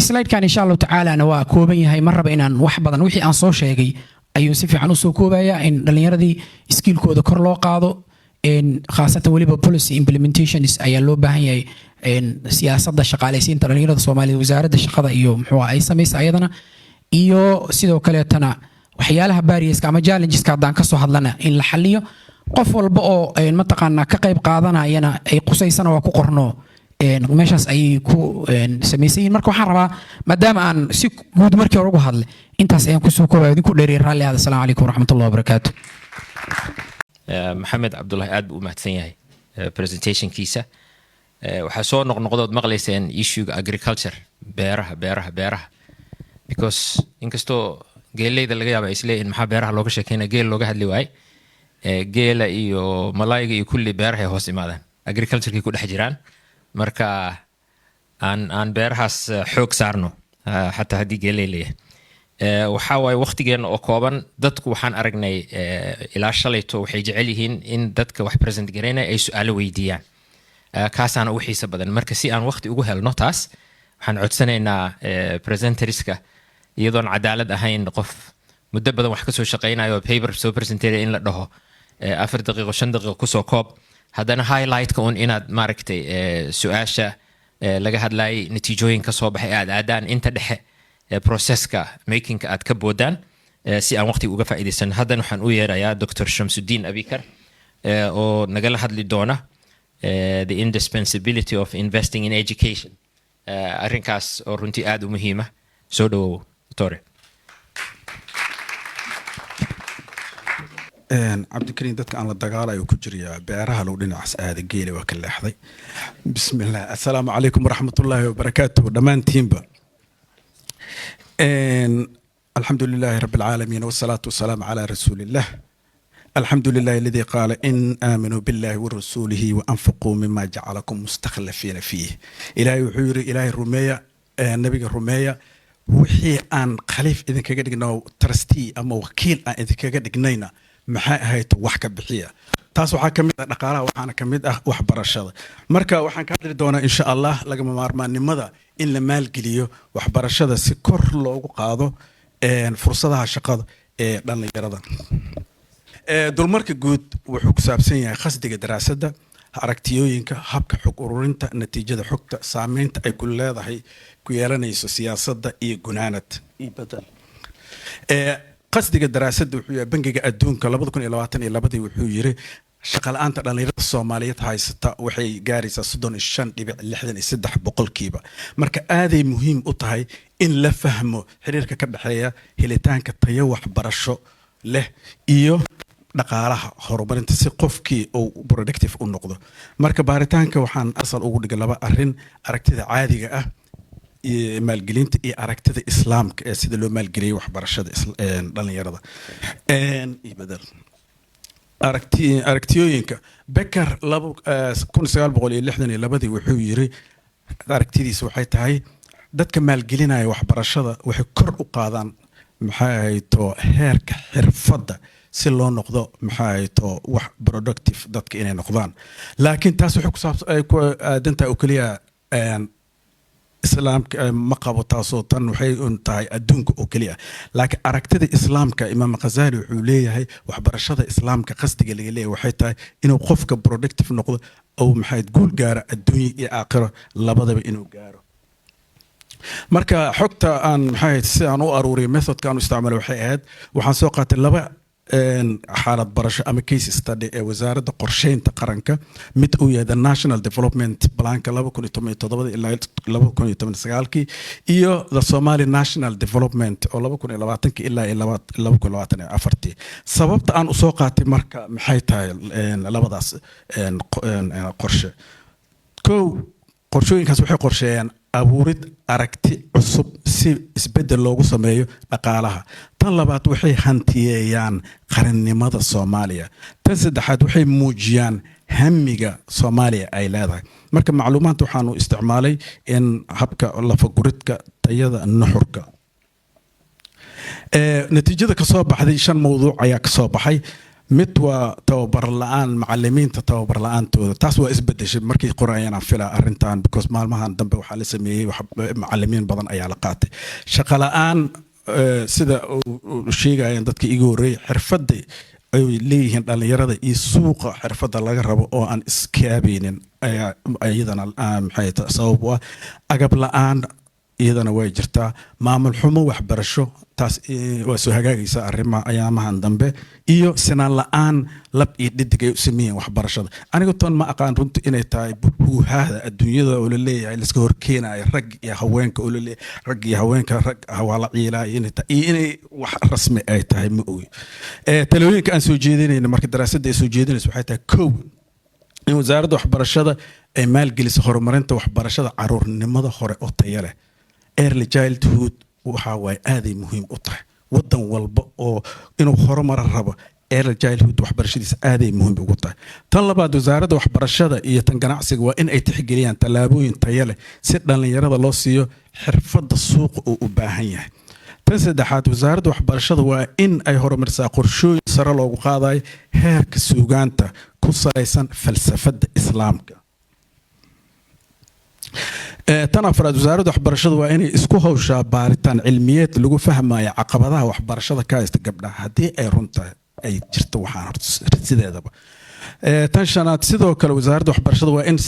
Slidekan insha Allahu tacaalana waa kooban yahay, ma raba inaan wax badan. Wixii aan soo sheegay ayuu si fiican usoo koobaya: in dhalinyaradii skillkooda kor loo qaado, khaasatan weliba policy implementations ayaa loo baahan yahay, siyaasadda shaqaalaysiinta dhalinyarada Soomaaliyeed, wasaaradda shaqada iyo muxuu ay samaysa ayadana, iyo sidoo kaleetana Waxyaalaha barrierska ama challengeska haddaan kasoo hadlana in la xaliyo, qof walba oo mataqaanaa ka qayb qaadanayana ay qusaysana waa ku qorno, meeshaas ayay ku samaysan yihiin. Marka waxaan rabaa, maadaama aan si guud markii hore uga hadlay, intaas ayaan kusoo koobaya. Idinku dheeriyay, raalli ahada. Asalaamu calaykum waraxmatullahi wabarakaatu. Maxamed Cabdulahi aad buu u mahadsan yahay presentationkiisa. Waxaa soo noqnoqdood maqlayseen issuega agriculture, beeraha, beeraha, beeraha, because inkastoo geeleyda laga yaaba ay isleeyihin maxaa beeraha looga sheekeynaya, geel looga hadli waaye, geela iyo malayga iyo kulli beerahay hoos imaadaan, agriculturekay ku dhex jiraan. Marka aan beerahaas xoog saarno, xataa haddii geeley leeyahay. Waxaa waaye waqtigeena oo kooban. Dadku waxaan aragnay ilaa shalayto waxay jecel yihiin in dadka wax present garaynaya ay su-aalo weydiiyaan. Kaasaana ugu xiisa badan. Marka si aan waqti ugu helno taas, waxaan codsanaynaa presenterska, iyadoon cadaalad ahayn qof muddo badan wax kasoo shaqeynayo oo paper soo presenteeraya in la dhaho 4 daqiiqo, 5 daqiiqo kusoo koob, haddana highlightka un inaad maaragtay su-aasha laga hadlayay, natiijooyin ka soo baxay aad aadaan, inta dhexe processka makingka aad ka boodaan, si aan waqtiga uga faa'iidaysan. Haddana waxaan u yeerayaa Dr. Shamsuddin Abikar oo nagala hadli doona the indispensability of investing in education, arrinkaas oo runtii aad u muhiima. Soo dhawow, doctore. Cabdikariin, dadka aan la dagaalayo ku jirayaa beeraha lagu dhinacaas aada, geela waa ka leexday. Bismillah, assalaamu calaykum waraxmatullaahi wabarakaatuh dhammaantiinba. Alxamdu lilaahi rabbi alcaalamiin wasalaatu wasalaamu calaa rasuulillah. الحمد لله الذي قال إن آمنوا بالله ورسوله وأنفقوا مما جعلكم مستخلفين فيه. إلهي wuxuu yiri: Ilaahay rumeeya, nabiga rumeeya, wixii aan khaliif idinkaga dhigno, trustee ama wakiil aan idinkaga dhignayna, maxay ahayd, wax ka bixiya. Taas waxaa ka mid ah dhaqaalaha, waxaana ka mid ah waxbarashada. Marka waxaan ka hadli doonaa insha Allah lagama maarmaannimada in la maalgeliyo waxbarashada si kor loogu qaado fursadaha shaqada ee dhallinyarada. Dulmarka guud wuxuu ku saabsan yahay khasdiga daraasadda, aragtiyooyinka, habka xog ururinta, natiijada xogta, saameynta ay ku leedahay, ku yeelanayso siyaasadda iyo gunaanad. Qasdiga daraasadda wuxuu yahay Bangiga Adduunka 2022-dii wuxuu yiri shaqa la'aanta dhallinyarada Soomaaliyeed haysata waxay gaaraysaa 35.63%. Marka aaday muhiim u tahay in la fahmo xiriirka ka dhexeeya helitaanka tayo waxbarasho leh iyo dhaqaalaha horumarinta, si qofkii uu productive u noqdo. Marka baaritaanka waxaan asal ugu dhigay laba arrin: aragtida caadiga ah iyo maalgelinta, iyo aragtida Islaamka ee sida loo maalgeliyay waxbarashada dhalinyarada. Iyo bedel aragtiyooyinka Becker 1962-dii wuxuu yiri aragtidiisa waxay tahay dadka maalgelinaya waxbarashada waxay kor u qaadaan, maxay ahayto, heerka xirfadda si loo noqdo, maxay ahayto, wax productive dadka inay noqdaan. Laakiin taas waxay kusaabsan ay ku aadan tahay oo keliya Islaamka ma qabo taasoo tan waxay un tahay adduunka oo keliya. Laakiin aragtida Islaamka, Imaam Khazali wuxuu leeyahay waxbarashada Islaamka qasdiga laga leeyahay waxay tahay inuu qofka productive noqdo oo maxay guul gaaro adduunya iyo aakhiro labadaba inuu gaaro. Marka xogta aan, maxay, si aan u aruuriyo, methodka aan u isticmaalay waxay ahayd waxaan soo qaatay laba xaalad barasho ama case study ee Wasaaradda Qorsheynta Qaranka. Mid uu yahay the National Development Planka 2017 ilaa 2019-kii iyo the Somali National Development oo 2020-kii ilaa iyo 2024-tii. Sababta aan usoo qaatay marka maxay tahay labadaas qorshe? Kow, qorshooyinkaas waxay qorsheeyaan abuurid aragti cusub si isbeddel loogu sameeyo dhaqaalaha. Tan labaad, waxay hantiyeeyaan qarannimada Soomaaliya. Tan saddexaad, waxay muujiyaan hamiga Soomaaliya ay leedahay. Marka macluumaadka waxaanu isticmaalay in habka lafaguridka tayada nuxurka. Natiijada kasoo baxday, shan mawduuc ayaa kasoo baxay. Mid waa tababar la-aan macalimiinta, tababar la-aantooda. Taas waa isbedeshay markay qorayaan aan filaa arrintan, because maalmahan dambe waxaa la sameeyey macalimiin badan ayaa la qaatay. Shaqo la-aan, sida uu sheegayaan dadka iga horreeyay, xirfadda ay leeyihiin dhallinyarada iyo suuqa xirfadda laga rabo oo aan iskaabeynin ayaa iyadana maxay sabab u ah. Agab la-aan. Iyadana way jirtaa maamul xumo waxbarasho. Taas waa soo hagaagaysa arrimaha ayaamahan dambe, iyo sinaan la-aan lab iyo dhidig ay u sameeyeen waxbarashada. Aniga toon ma aqaan runta inay tahay huuhaada adduunyada oo la leeyahay laiska horkeenayo rag iyo haweenka, oo la leeyahay rag iyo haweenka, rag waa la ciilaa, inay tahay iyo inay wax rasmi ay tahay ma ogi. Talooyinka aan soo jeedinayno marka daraasadda ay soo jeedinayso waxay tahay: kow, in wasaaradda waxbarashada ay maalgeliso horumarinta waxbarashada caruurnimada hore oo tayo leh. Early childhood waxa waaye aaday muhiim u tahay. Wadan walba oo inuu horumar rabo, early childhood waxbarashadiisa aaday muhiim ugu tahay. Tan labaad, wasaaradda waxbarashada iyo tan ganacsiga waa in ay tixgeliyaan tallaabooyin tayo leh si dhallinyarada loo siiyo xirfadda suuqa uu u baahan yahay. Tan saddexaad, wasaaradda waxbarashada waa in ay horumarisaa qorshooyin sare loogu qaadayo heerka suugaanta ku salaysan falsafadda Islaamka. Tan afraad, wasaaradda waxbarashada waa inay isku hawshaa baaritaan cilmiyeed lagu fahmayo caqabadaha waxbarashada ka haysta gabdhaha, haddii ay runta ay jirto waxaan horta sideedaba. Tan shanaad, sidoo kale wasaaradda waxbarashada waa in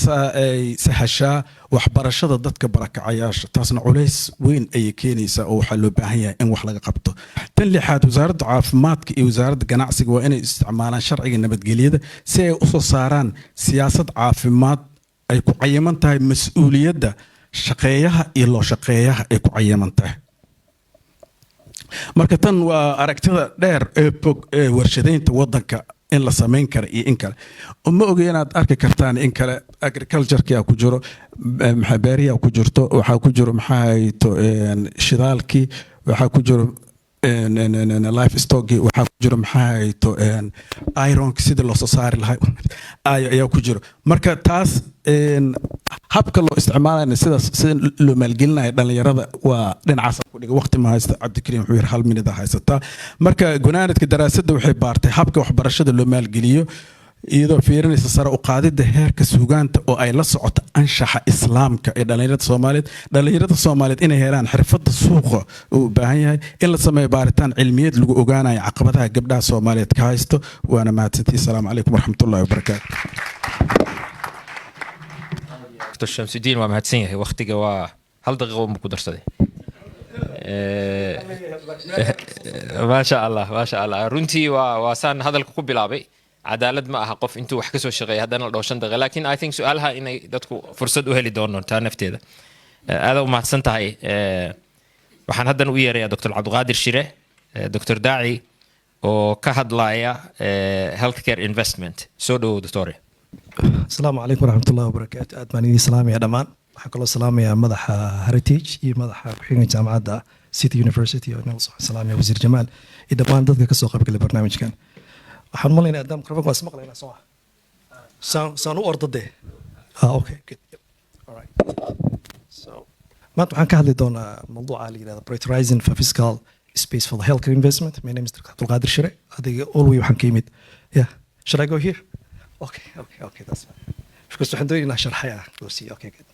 ay sahashaa waxbarashada dadka barakacayaasha. Taasna culays weyn ayay keenaysaa oo waxaa loo baahan yahay in wax laga qabto. Tan lixaad, wasaaradda caafimaadka iyo wasaaradda ganacsiga waa inay isticmaalaan sharciga nabadgelyada si ay usoo saaraan siyaasad caafimaad ay ku cayiman tahay mas-uuliyadda shaqeeyaha iyo loo shaqeeyaha ay ku cayiman tahay. Marka tan waa aragtida dheer ee fog ee warshadaynta wadanka in la samayn kara iyo in kale. Ma ogi inaad arki kartaan in kale. Agriculture-kia ku jiro, maxaa, beeriyaa ku jirto, waxaa ku jiro, maxaa hayto, shidaalkii, waxaa ku jiro livestockii, waxaa ku jiro, maxaa hayto, ironki sidii loo soo saari lahay ayaa ku jiro. Marka taas habka loo isticmaalayna, sidaas sida loo maalgelinayo dhalinyarada waa dhinacaas ku dhiga. Waqti ma haysta. Cabdikariim wuxuu yiri hal minida haysataa. Marka gunaanadka daraasadda waxay baartay habka waxbarashada loo maalgeliyo, iyadoo fiirinaysa sare u qaadidda heerka suugaanta oo ay la socoto anshaxa Islaamka ee dhalinyarada Soomaaliyeed, dhalinyarada Soomaaliyeed inay helaan xirfadda suuqa uu u baahan yahay, in la sameeyo baaritaan cilmiyeed lagu ogaanayo caqabadaha gabdhaha Soomaaliyeed ka haysto. Waana mahadsantii. Asalaamu calaykum waraxmatullahi wabarakaatu. Dr Shamsudiin waa mahadsan yahay. Waqtiga waa hal daqiiqo unbu ku darsaday. Maasha Allah, maasha Allah. Runtii waa saan hadalka ku bilaabay, cadaalad ma aha qof intuu wax kasoo shaqeeya haddana la dhaho 5 daqiiqa, laakiin I think su-aalaha inay dadku fursad u heli doono taa nafteeda. Aada u mahadsan tahay. Waxaan haddana u yeerayaa Dr Cabdiqaadir Shire, Dr Daaci, oo ka hadlaya healthcare investment. Soo dhowow, doctore. Asalaamu calaykum waraxmatullahi wabarakaatu. Aad baan idiin salaamaya dhammaan. Waxaan kaloo salaamayaa madaxa Heritage iyo madaxa ku-xigeenka jaamacadda City University oo inala soo salaamaya, Wasiir Jamaal iyo dhammaan dadka kasoo qaybgalay barnaamijkan. Waxaan malaynaya haddaan microphone waa ismaqlaynaa, soo ma saan saan u ordade? Ah, okay, good. Yep. All right. So maanta waxaan ka hadli doonaa mawduuca la yidhahdo prioritizing for fiscal space for the healthcare investment. My name is Dr. Abdulqaadir Shire. Adiga alway waxaan ka yimid. Yeah, should I go here? Okay, that's fine, because waxaan doonaynaa sharxaya loo siiyo. Okay, good.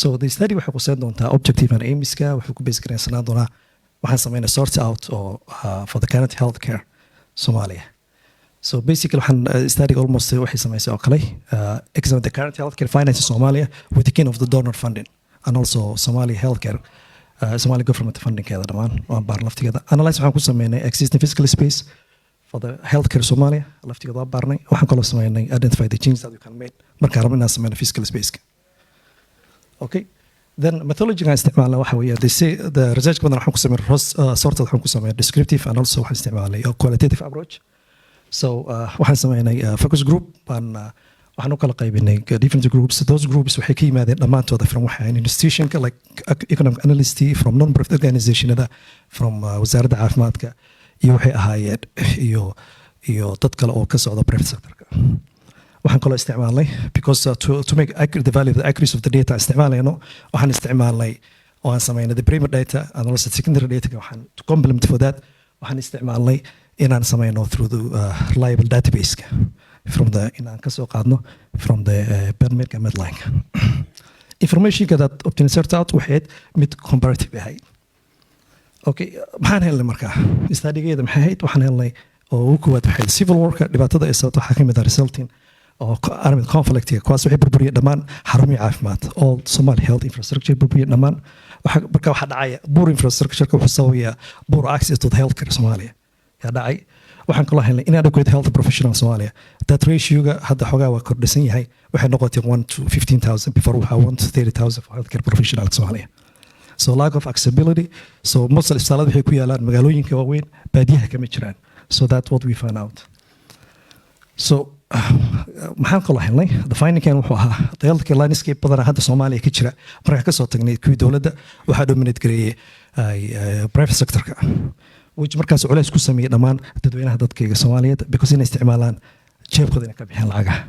So the study waxay quseyn doontaa objective and aimska. Waxay ku base garaysanaan doonaa waxaan sameynay sort out oo for the current healthcare Somalia. So basically waxaan study almost waxay samaysay oo kale examine the current healthcare finance in Somalia with the kin of the donor funding and also Somalia healthcare, Somali government fundingkeeda dhammaan waan baar laftigeeda. Analyze waxaan ku sameynay existing fiscal space for the healthcare Somalia laftigeeda waan baarnay. Waxaan kaloo sameynay identify the changes that we can make markaan rabno inaan sameyno fiscal space. Okay, then methodology aan isticmaalna waxa weeye they say the research badan waxaan ku sameynay sort of waxaan ku sameynay descriptive and also waxaan isticmaalay a qualitative approach. So waxaan sameynay focus group baan waxaan u kala qaybinay different groups. Those groups waxay ka yimaadeen dhammaantooda from waxa institutionka, like economic analyst, from non-profit organizationada, from wasaaradda caafimaadka, iyo waxay ahaayeen iyo dad kale oo ka socda private sectorka. Waxaan kaloo isticmaalnay because to make accurate the value of the accuracy of the data isticmaalayno, waxaan isticmaalnay oo aan sameynay the primary data and also secondary data. Waxaan to complement for that waxaan isticmaalnay inaan sameyno through the reliable database from the inaan kasoo qaadno from the PubMed Medline informationka that obtained sort out waxay ahayd mid comparative ahayd. Okay, maxaan helnay markaa? Studygeeda maxay ahayd? Waxaan helnay oo ugu koowaad waxay civil warka dhibaatada ay sababto waxaa kamid ah resulting oo armed conflict, kuwaas waxay burburiyeen dhammaan xarumihii caafimaad, all Somali health infrastructure burburiyeen dhammaan. Marka waxaa dhacaya poor infrastructure wuxuu sababayaa poor access to the healthcare Soomaaliya yaa dhacay. Waxaan kaloo helnay inadequate health professional Soomaaliya. That ratio-ga hadda xoogaa waa kordhisan yahay, waxay noqotay 1 to 15,000. Before waxaa 1 to 30,000 for healthcare professional Soomaaliya. So lack of accessibility. So most isbitaalada waxay ku yaalaan magaalooyinka waaweyn, baadiyaha kama jiraan. So that's what we found out. So maxaan kaloo helnay? The finding wuxuu ahaa the healthcare landscape badanaa hadda Soomaaliya ka jira, markaan kasoo tagnay kuwii dowladda, waxaa dominate gareeyay private sectorka, which markaas culays ku sameeyey dhammaan dadweynaha dadkayga Soomaaliyeed, because inay isticmaalaan jeebkooda inay ka bixiyaan lacagaha.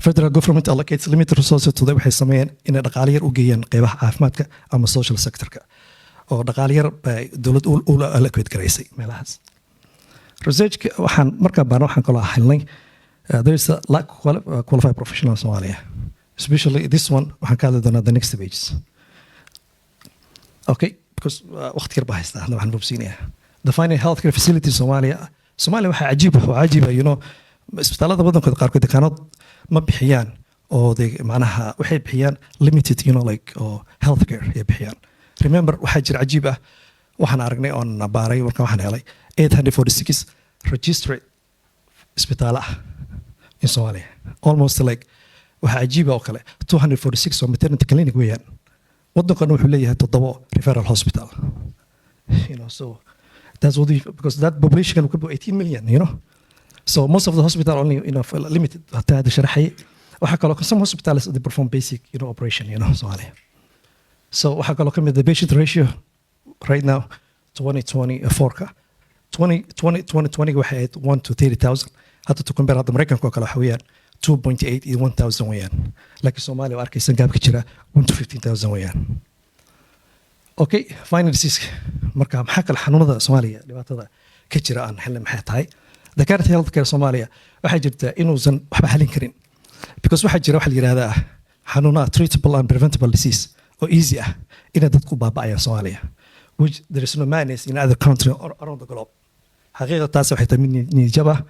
Federal government allocates limited resources to the, waxay sameeyeen inay dhaqaale yar u geeyaan qeybaha caafimaadka ama social sectorka, oo dhaqaale yar bay dowlad ula allocate garaysay meelahaas. Researchka waxaan markaa baana waxaan kaloo helnay there is a lack of qualified professional in Somalia, especially this one. Waxaan ka hadli doonaa the next pages, okay, because waqti yar baa haystaa hadda, waxaan bobsiinayaa the final healthcare facility in Somalia. Somalia waxaa cajiib, waxaa cajiiba, isbitaalada badankood qaarkood dekaanood ma bixiyaan oo de macnaha waxay bixiyaan limited like oo healthcare ay bixiyaan. Remember, waxaa jira cajiib ah, waxaan aragnay oon baaray marka, waxaan helay 846 registered isbitaalo ah in Somalia. Almost like waxaa cajiiba oo kale 246 oo maternity clinic weeyaan. Waddankan wuxuu leeyahay toddobo referral hospital. So that's what we, because that population can be 18 million. So most of the hospital only limited. Hataa hadda sharaxay, waxaa kaloo some hospitals, they perform basic operation Somalia. So waxaa kaloo kamid the patient ratio right now, 2024 ka, 2020 2020 waxay ahayd 1 to 30,000. Hadda to compare, hadda Maraykanka oo kale waxa weeyaan 2.8 iyo 1000 weeyaan, laakiin Soomaaliya waa arkaysan gap-ka jira, 1 to 15,000 weeyaan. Okay, final disease. Marka maxaa kale xanuunada Soomaaliya dhibaatada ka jira aan helnay maxay tahay? The current healthcare Soomaaliya waxaa jirta inuusan waxba xalin karin, because waxaa jira waxa la yidhahdaa xanuunaha treatable and preventable disease oo easy ah inay dadku baaba'ayaan Soomaaliya, which there is no madness in other country or around the globe. Xaqiiqa taas waxay tahay mid niyadjab ah.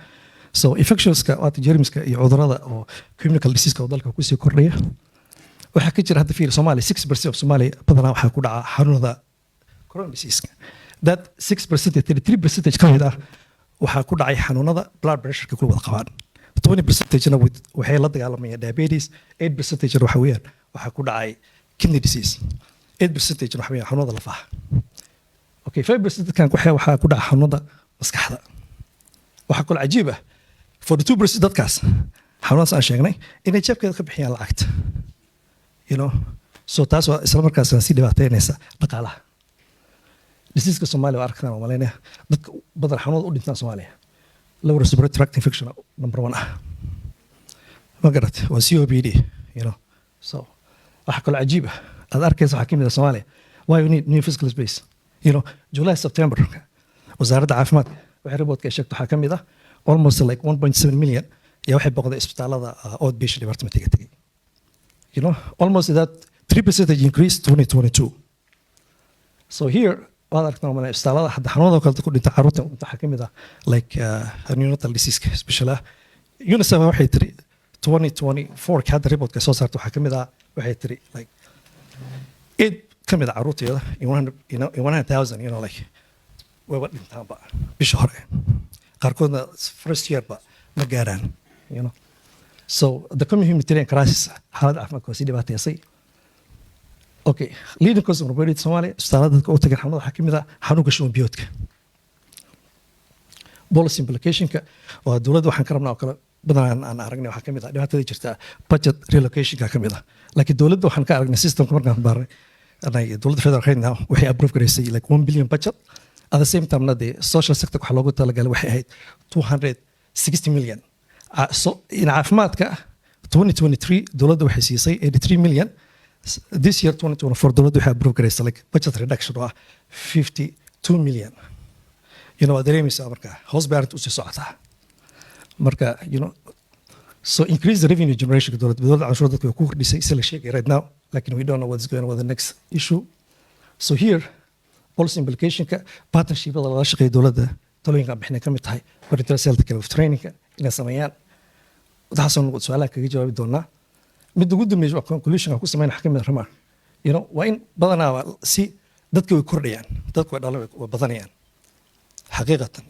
So infectionska waata jermiska iyo cudurada oo communicable diseaseka oo dalka kusii kordhaya. Waxaa ka jira hadda, fiir, Soomaaliya 6% of Soomaaliya badanaa waxaa ku dhaca xanuunada corona diseaseka. That 6%, 33 percentage ka mid ah waxaa ku dhacay xanuunada blood pressureka kula wada qabaan, 20 percentagena waxay la dagaalamayaan diabetes, 8 percentagena waxa weeyaan waxaa ku dhacay kidney disease, 8 percentagena waxa weeyaan xanuunada lafaha. Okay, 5% dadkan waxaa ku dhaca xanuunada maskaxda. Waxaa kaloo cajiib ah 42% dadkaas xanuunadaas aan sheegnay inay jeebkeeda ka bixiyaan lacagta. So taas waa isla markaasna sii dhibaateynaysa dhaqaalaha. Diseaska Soomaaliya waa aragtaan, waa malaynaya dadka badan xanuunada u dhintaan Soomaaliya, lower respiratory tract infection number one ah, ma garat? Waa COPD. So waxaa kaloo cajiib ah aad arkaysa waxaa kamid ah Soomaaliya, why we need new physical space. July, September, wasaaradda caafimaadka waxay reportka ay sheegto waxaa kamid ah almost like 1.7 million yaa waxay boqday isbitaalada outpatient department-iga tegay. Almost that 3 percentage increase 2022. So here waad aragtaa malay isbitaalada hadda xanuunada kale ku dhinta, carruurta waxaa kamid ah like neonatal disease special ah. UNICEF waxay tiri 2024 ka hadda reportka soo saarta waxaa kamid ah, waxay tiri like eight ka mid ah carruurteeda in 100 in 100,000 like wayba dhintaanba bisha hore, qaarkoodna first year ba ma gaaraan. So the common humanitarian crisis, xaaladda caafimaadka waa sii dhibaateysay. Okay, leading cause of morbidity Soomaaliya, isbitaalada dadka u tagan xanuunada waxaa kamid ah xanuunka shuban biyoodka. Policy implicationka waa dowladda waxaan ka rabnaa oo kale badan aan aragnay waxaa kamid ah dhibaatada jirta budget relocationka kamid ah, laakiin dowladda waxaan ka aragnay systemka markaan baarnay anay dowladda federal right now waxay approve garaysay like 1 billion budget. At the same time na the social sector waxaa loogu talagalay waxay ahayd 260 million. So in caafimaadka 2023 dowladda waxay siisay 83 million. This year 2024 dowladda waxay approve garaysay like budget reduction oo ah 52 million. Waa dareemaysaa marka hoos bay arrinta usii socotaa marka. So increase the revenue generation, dowladda canshuur dadka way ku kordhisay si la sheegay right now, lakin we don't know what's going on with the next issue. So here policy implicationka, partnershipada lala shaqeeya dowladda, talooyinka aan bixinay ka mid tahay parental health care of trainingka inay sameeyaan. Waxaasoo su-aalaha kaga jawaabi doonaa. Midda ugu dambeysa waa conclusion aan ku sameyn waxaa ka mid ah remark. Waa in badanaa si dadka way kordhayaan, dadku way dhalan, way badanayaan xaqiiqatan.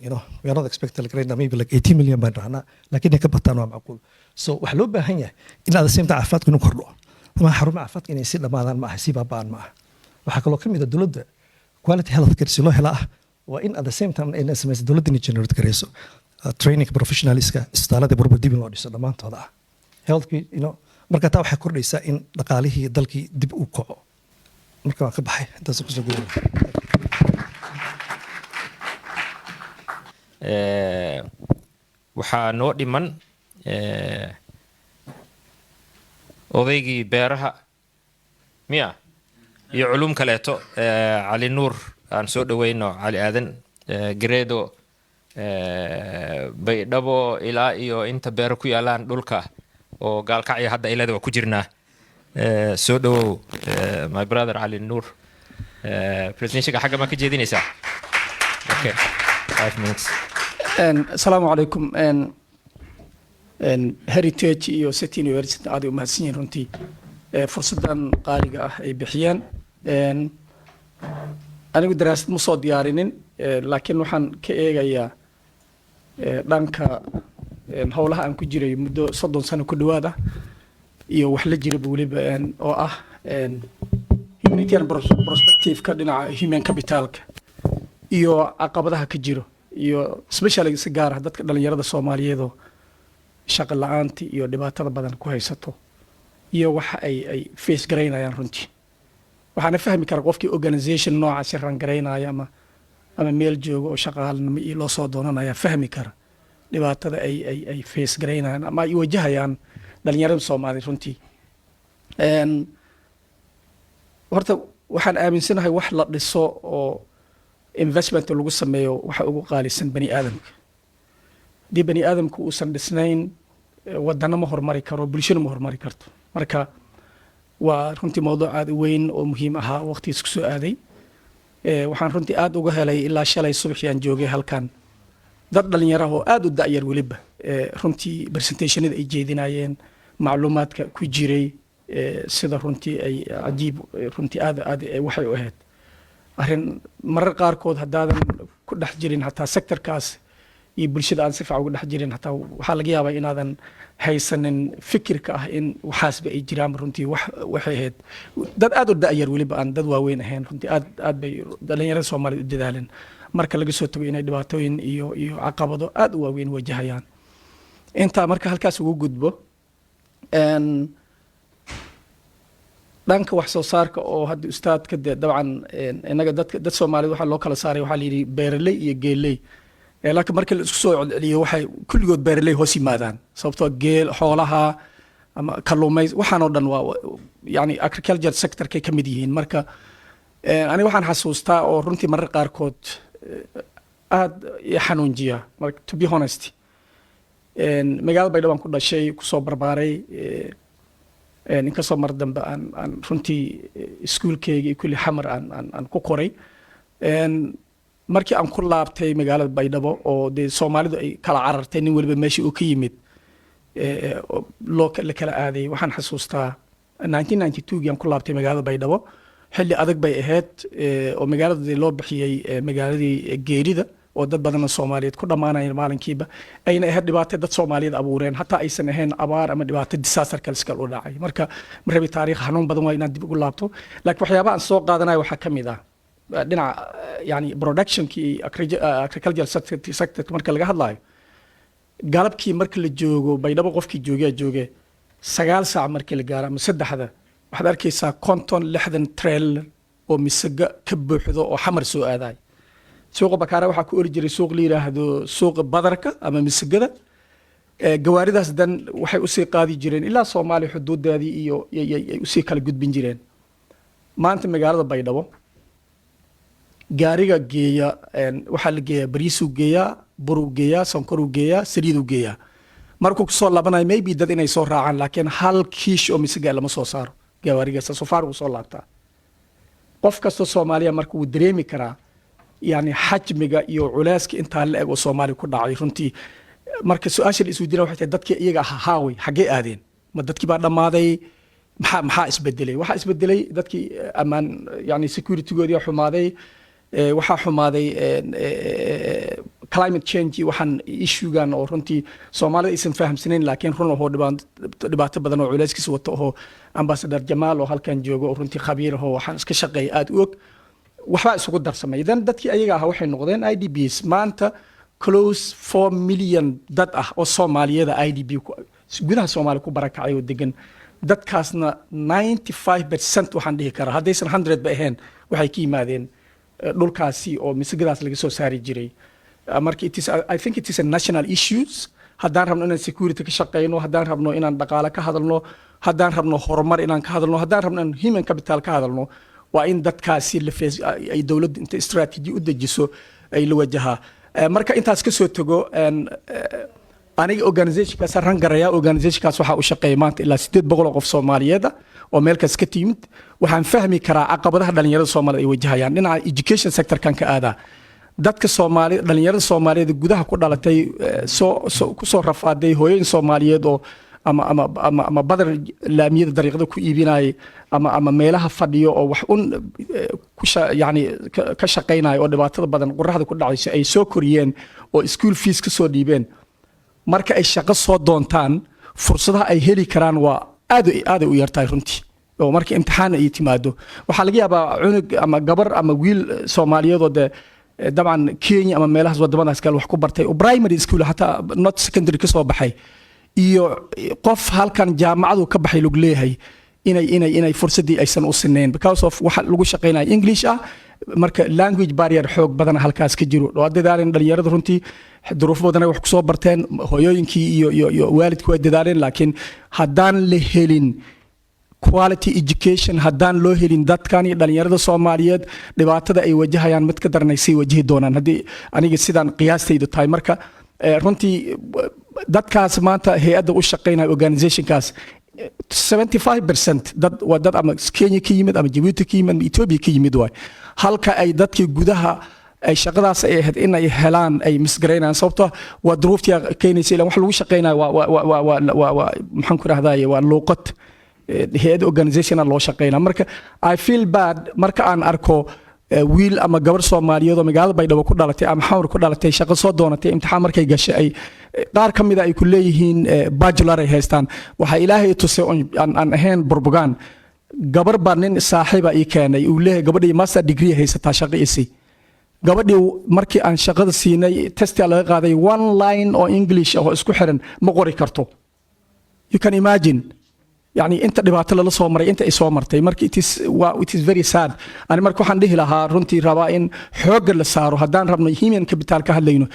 We are not expected, like right now maybe like 18 million baan rahnaa, laakiin inay ka bataan waa macquul. So waxaa loo baahan yahay in at the same time caafimaadku inuu kordho ama xarumaha caafimaadka inay si dhamaadaan ma aha, si baaba'an ma aha. Waxaa kaloo ka mid ah dowladda quality health care si loo hela ah waa in at the same time inay samayso dowladda inay generate gareyso training professionalska isbitaalada burbur dib in loo dhiso dhammaantooda ah healthkii. Marka taa waxay kordhaysaa in dhaqaalihii dalkii dib u kaco. Marka waan ka baxay, intaas kusoo gudubay. Waxaa noo dhiman odaygii beeraha miya iyo culum kaleeto, Cali Nuur. Aan soo dhaweyno Cali Aadan Gareedo, Baydhabo ilaa iyo inta beero ku yaalaan dhulka oo Gaalkacyo hadda ilada waa ku jirnaa. Soo dhawow, my brother Cali Nuur. Presentationka xagga ma ka jeedinaysaa? Okay, 5 minutes. Asalaamu calaykum. Heritage iyo City University aad ay u mahadsan yihiin runtii fursaddan qaaliga ah ay bixiyeen. Anigu daraasad ma soo diyaarinin, laakiin waxaan ka eegayaa dhanka howlaha aan ku jiray muddo 30 sano ku dhowaad ah iyo wax la jiraba weliba, oo ah humanitarian perspective-ka dhinaca human capitalka iyo caqabadaha ka jiro, iyo especially si gaar ah dadka dhalinyarada Soomaaliyeed oo shaqo la-aanta iyo dhibaatada badan ku haysato iyo waxa ay face garaynayaan. Runtii waxaana fahmi kara qofkii organization noocaasi run garaynaya ama meel joogo oo shaqaalanimo iyo loo soo doonanaya, fahmi kara dhibaatada ay face garaynayaan ama ay wajahayaan dhalinyarada Soomaaliyeed runtii. Horta waxaan aaminsanahay wax la dhiso oo investment lagu sameeyo waxa ugu qaalisan bani aadamka. Haddii bani aadamku uusan dhisnayn, wadana ma horumari karo, bulshana ma horumari karto. Marka waa runtii mowduuc aada u weyn oo muhiim ahaa, waqtigiis ku soo aaday. Waxaan runtii aada uga helay ilaa shalay subaxii aan joogay halkan dad dhalinyaro oo aada u da'yar weliba, runtii presentationada ay jeedinayeen, macluumaadka ku jiray, sida runtii ay cajiib, runtii aad aad waxay u ahayd arrin marar qaarkood haddaadan ku dhex jirin hataa sectorkaas iyo bulshada aan si fiican uga dhex jirin, hataa waxaa laga yaabaa inaadan haysanin fikirka ah in waxaasba ay jiraan. Runtii wax waxay ahayd dad aad u da'yar weliba, aan dad waaweyn ahayn. Runtii aad aad bay dhalinyarada Soomaaliya u dadaaleen, marka laga soo tago inay dhibaatooyin iyo caqabado aad u waaweyn wajahayaan. Intaa marka halkaas ugu gudbo, dhanka wax soo saarka oo hadda ustaadka dee dabcan innaga dadka dad Soomaaliyed waxaa loo kala saaray, waxaa la yidhi beeraley iyo geeley. Laakiin marka la isku soo celceliyo waxay kulligood beeraley hoos yimaadaan, sababtoo geel, xoolaha ama kalluumays, waxaan oo dhan waa yani agriculture sectorkay ka mid yihiin. Marka aniga waxaan xasuustaa oo runtii marar qaarkood aad i xanuunjiya marka, to be honest, magaalada Baydhabo aan ku dhashay, kusoo barbaaray, inkastoo mar dambe aan runtii iskuulkeyga iyo kulli Xamar aan ku koray. Markii aan ku laabtay magaalada Baydhabo oo dee Soomaalidu ay kala carartay, nin waliba meeshii uu ka yimid oo loo la kala aaday, waxaan xasuustaa 1992gii aan ku laabtay magaalada Baydhabo. Xilli adag bay ahayd, oo magaalada dee loo bixiyey magaaladii geerida, oo dad badan oo Soomaaliyeed ku dhammaanayeen maalinkiiba, ayna ahayd dhibaato dad Soomaaliyeed abuureen, hataa aysan ahayn abaar ama dhibaato disaster kale u dhacay. Marka ma rabi, taariikh xanuun badan waa inaan dib ugu laabto, laakiin waxyaabaha aan soo qaadanayo waxaa ka mid ah dhinaca yani productionkii agriculture sector marka laga hadlayo. Galabkii marka la joogo Baydhabo, qofkii joogaa jooge, 9 saac markii la gaaro ama 3da, waxaad arkaysaa 50, 60 trailer oo misaga ka buuxdo oo Xamar soo aaday. Suuqa Bakaara waxaa ku ori jiray suuq la yidhaahdo suuqa badarka ama misagada. Gawaaridaas dan waxay usii qaadi jireen ilaa Soomaaliya xuduudeedii iyo ay usii kala gudbin jireen. Maanta magaalada Baydhabo gaariga geeya waxaa la geeyaa bariisuu geeyaa, buruu geeyaa, sonkoruu geeyaa, saliiduu geeyaa. Markuu kusoo laabanayo maybe dad inay soo raacaan, laakiin hal kiish oo misaga lama soo saaro gawaarigaas, sofaar wuu soo laabtaa. Qof kastoo Soomaaliya marka wuu dareemi karaa yani xajmiga iyo culeyska intaa la eg oo Soomaaliya ku dhacay runtii. Marka su-aasha la isweydiina waxay tahay, dadkii iyaga ahaa haaway, xaggee aadeen? Ma dadkii baa dhammaaday? Maxaa isbedelay? Waxaa isbedelay dadkii ammaan, yani securitygoodii xumaaday. Waxaa xumaaday climate change. Waxaan issuegan oo runtii Soomaalida aysan fahamsanayn, laakiin run ahoo dhibaato badan oo culeyskiisa wato, oo Ambassador Jamaal oo halkan joogo oo runtii khabiir ahoo waxaan iska shaqeeya aada u og. Waxbaa isugu darsamay. Then dadkii ayaga ahaa waxay noqdeen IDPs. Maanta close 4 million dad ah oo Soomaaliyada IDP gudaha Soomaaliya ku barakacay oo degan. Dadkaasna 95% waxaan dhihi karaa, haddaysan 100 ba ahayn, waxay ka yimaadeen dhulkaasi oo misagadaas laga soo saari jiray. Marka it is, I think it is a national issues. Haddaan rabno inaan security ka shaqeyno, haddaan rabno inaan dhaqaale ka hadalno, haddaan rabno horumar inaan ka hadalno, haddaan rabno inaan human capital ka hadalno, waa in dadkaasi la face ay dowladdu inta strategy u dejiso ay la wajahaa. Marka intaas ka soo tago, aniga organizationkaas run garaya. Organizationkaas waxaa u shaqeeya maanta ilaa 800 oo qof Soomaaliyeed ah oo meel kas ka timid. Waxaan fahmi karaa caqabadaha dhalinyarada Soomaalida ay wajahayaan. Dhinaca education sectorkan ka aadaa, dadka Soomaali, dhalinyarada Soomaaliyeed gudaha ku dhalatay, soo ku soo rafaaday, hooyooyin Soomaaliyeed oo ama badar laamiyada dariiqada ku iibinayay ama meelaha fadhiyo oo wax un ku yani ka shaqaynaya oo dhibaatada badan qoraxda ku dhacayso ay soo koriyeen oo school fees ka soo dhiibeen, marka ay shaqo soo doontaan fursadaha ay heli karaan waa aad aaday u yartahay runtii. Oo marka imtixaan ay timaado, waxaa laga yaabaa cunug ama gabar ama wiil Soomaaliyeed oo dee dabcan Kenya ama meelahaas wadamadaas kale wax ku bartay oo primary school, hataa not secondary, ka soo baxay iyo qof halkan jaamacadu ka baxay lagu leeyahay inay fursaddii aysan u sinayn because of waxa lagu shaqaynaya English ah. Marka language barrier xoog badan halkaas ka jiro. Waa dadaaleen dhalinyarada runtii, duruufo badan ay wax kusoo barteen, hooyooyinkii iyo waalidku way dadaaleen, laakiin haddaan la helin quality education, haddaan loo helin dadkan iyo dhalinyarada Soomaaliyeed, dhibaatada ay wajahayaan mid ka daran ay sii wajihi doonaan, haddii aniga sidaan qiyaastaydu tahay. Marka runtii dadkaas maanta hay-adda u shaqaynaya, organizationkaas, 75% dad waa dad ama Kenya ka yimid ama Jabuuti ka yimid ama Ethiopia ka yimid waay, halka ay dadkii gudaha ay shaqadaas ay ahayd in ay helaan ay misgaraynayaan, sababtoo waa duruuftii keenaysa. Ilan wax lagu shaqaynayo waa maxaan ku rahdaye, waa luuqad hay-ad organizationa loo shaqaynaa. Marka I feel bad marka aan arko wiil ama gabar Soomaaliyeed oo magaalada Baydhabo ku dhalatay ama Xamar ku dhalatay, shaqo soo doonatay, imtixaan markay gashay ay qaar ka mida ay ku leeyihiin bachelor ay haystaan. Waxaa Ilaahay tusay aan ahayn burbugaan, gabar baa nin saaxiiba ii keenay, uu leeyahay gabadhii master degree haysataa, shaqo isi. Gabadhii markii aan shaqada siinay, testia laga qaaday, one line oo English ah oo isku xiran ma qori karto. You can imagine yani inta dhibaato lala soo maray, inta ay soo martay. Marka it is very sad. Ani marka waxaan dhihi lahaa, runtii rabaa in xoogga la saaro, haddaan rabno human capital ka hadlayno,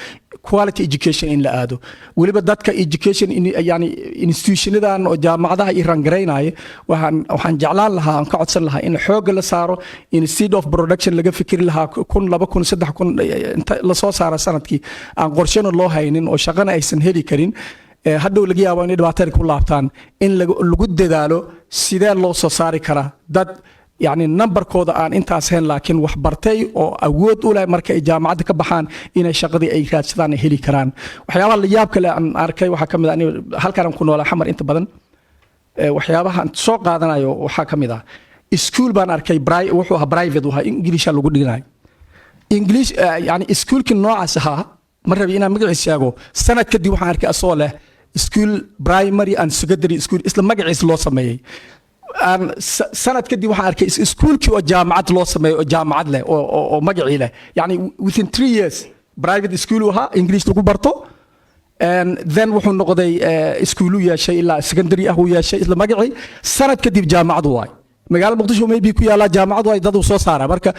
quality education in la aado. Weliba dadka education yani institutionadan oo jaamacadaha i run garaynaya, waxaan jeclaan lahaa, aan ka codsan lahaa in xoogga la saaro instead of production laga fikiri lahaa 1000, 2000, 3000 inta lasoo saara sanadkii, aan qorshena loo haynin oo shaqana aysan heli karin, hadhow laga yaabo inay dhibaatada ku laabtaan, in lagu dadaalo sidee loo soo saari karaa dad yani numberkooda aan intaas hayn, laakiin wax bartay oo awood u leh marka ay jaamacadda ka baxaan inay shaqadii ay raadsadaan ay heli karaan. Waxyaabaha la yaab kale aan arkay waxaa ka mid ah, aniga halkaan aan ku noolaa Xamar inta badan, waxyaabaha aan soo qaadanayo waxaa ka mid ah iskuul baan arkay, wuxuu ahaa private, ahaa Ingiliisha lagu dhiganayo English. Yani iskuulkii noocaas ahaa, ma rabi inaan magaciis sheego, sanad kadib waxaan arkay asoo leh school primary and secondary school, isla magaciis loo sameeyey. Aan sanad kadib waxaan arkay iskuulkii oo jaamacad loo sameeyey oo jaamacad leh oo magacii leh. Yani within 3 years private school uu ahaa English lagu barto, and then wuxuu noqday iskuulu yeeshay ilaa secondary ah uu yeeshay isla magacii, sanad kadib jaamacad waay. Magaalada Muqdisho maybe ku yaallaa, jaamacad waay, dad uu soo saara. Marka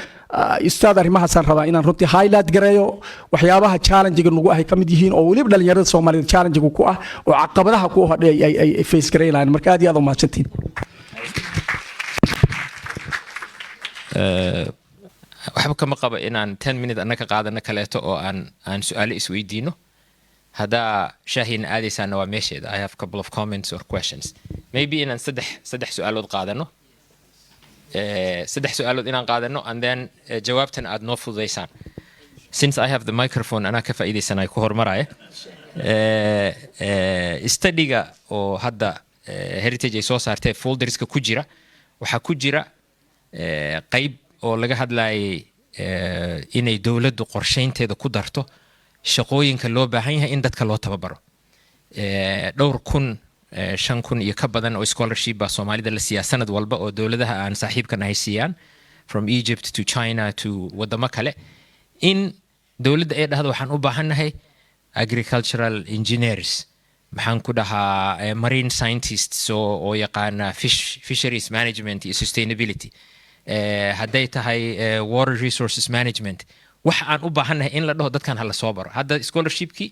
ustaad, arrimahaasaan rabaa inaan runtii highlight gareeyo, waxyaabaha challenge-ga nagu ahay ka mid yihiin oo weliba dhalinyarada Soomaaliyeed challenge-ga ku ah oo caqabadaha ku ah ay face gareynayaan. Marka aad iyo aad u mahadsantihiin. Waxba kama qabo inaan 10 minute annaga qaadano kaleeto oo aan su-aalo isweydiino. Haddaa shaahiina aadaysaana waa meesheeda. I have a couple of comments or questions. Maybe inaan saddex su-aalood qaadano, saddex su-aalood inaan qaadano and then jawaabtan aad noo fududaysaan. Since I have the microphone, anaa ka faa'iidaysanay ku hormaraya. Studyga oo hadda Heritage ay soo saartay folderska ku jira, waxaa ku jira qayb oo laga hadlayay inay dowladdu qorsheynteeda ku darto shaqooyinka loo baahan yahay in dadka loo tababaro. Dhowr kun, 5,000 iyo ka badan oo scholarship baa Soomaalida la siiyaa sanad walba oo dowladaha aan saaxiibka nahay siiyaan, from Egypt to China to wadamo kale, in dowladda ay dhahdo waxaan u baahannahay agricultural engineers, maxaan ku dhahaa, marine scientists oo yaqaana fisheries management iyo sustainability, hadday tahay water resources management, wax aan u baahannahay in la dhaho dadkan hala soo baro. Hadda scholarshipkii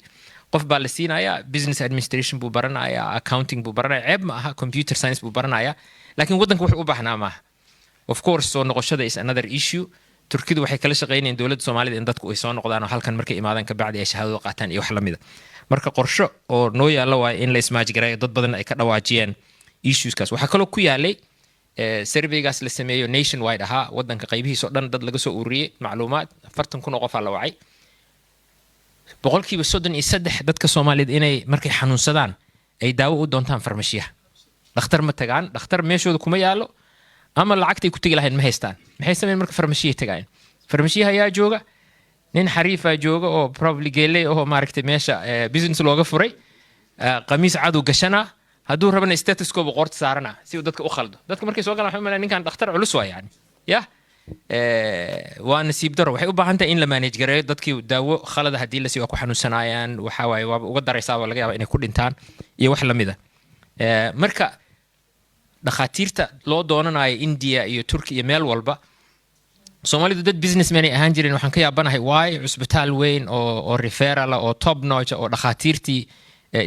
qof baa la siinayaa, business administration buu baranayaa, accounting buu baranaya, ceeb ma aha, computer science buu baranayaa, laakiin waddanka wuxuu u baahnaa maaha. Of course, soo noqoshada is another issue. Turkidu waxay kala shaqaynayeen dowladda Soomaalida in dadku ay soo noqdaan oo halkan markay imaadaan kabacdi ay shahaadado qaataan iyo wax lamida. Marka qorsho oo noo yaalla waayo in la ismaajgareeyo, dad badan ay ka dhawaajiyeen issueskaas. Waxaa kaloo ku yaalay surveygaas la sameeyo nation wide ahaa, waddanka qaybihiis oo dhan dad laga soo ururiyey macluumaad, 40,000 oo qofaa la wacay, 33% dadka Soomaaliyeed inay markay xanuunsadaan ay daawo u doontaan farmashiyaha, dhakhtar ma tagaan, dhakhtar meeshooda kuma yaalo ama lacagtay ku tegi lahayn ma haystaan. Maxay sameyn marka? Farmashiyahay tagayaan. Farmashiyaha ayaa jooga, nin xariifaa jooga oo probably geeley oo maaragtay meesha business looga furay, qamiis cadu gashanaa, hadduu rabana stethoscope qoorta saarana si uu dadka u khaldo. Dadka markay soo galaan waxay u malayn ninkan dhakhtar culus waa yani. Yah, waa nasiib daro. Waxay u baahan tahay in la manage gareeyo dadkii. Daawo khalada haddii la siiyo waa ku xanuunsanaayaan, waxa waaye waaba uga daraysaa, waa laga yaabaa inay ku dhintaan iyo wax lamida. Marka dhakhaatiirta loo doonanayo India iyo Turki iyo meel walba, Soomaalidu dad businessman ay ahaan jireen. Waxaan ka yaabanahay waay cusbitaal weyn oo referral ah oo top notch oo dhakhaatiirtii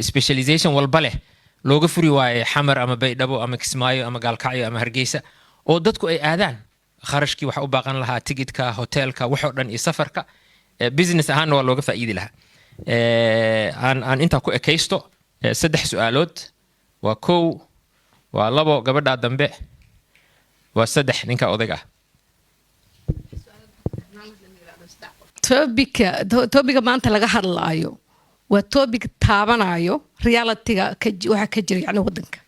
specialization walba leh looga furi waaye Xamar ama Baydhabo ama Kismaayo ama Gaalkacyo ama Hargeysa oo dadku ay aadaan. Kharashkii waxa u baaqan lahaa tigidhka, hotelka, waxoo dhan iyo safarka. Business ahaanna waa looga faa'iidi lahaa. Aan intaa ku ekaysto. Saddex su-aalood waa kow, waa labo gabadhaa dambe, waa saddex ninka odayga ah. Topic-ga maanta laga hadlaayo waa topic taabanayo realityga waxa ka jira, yani wadanka.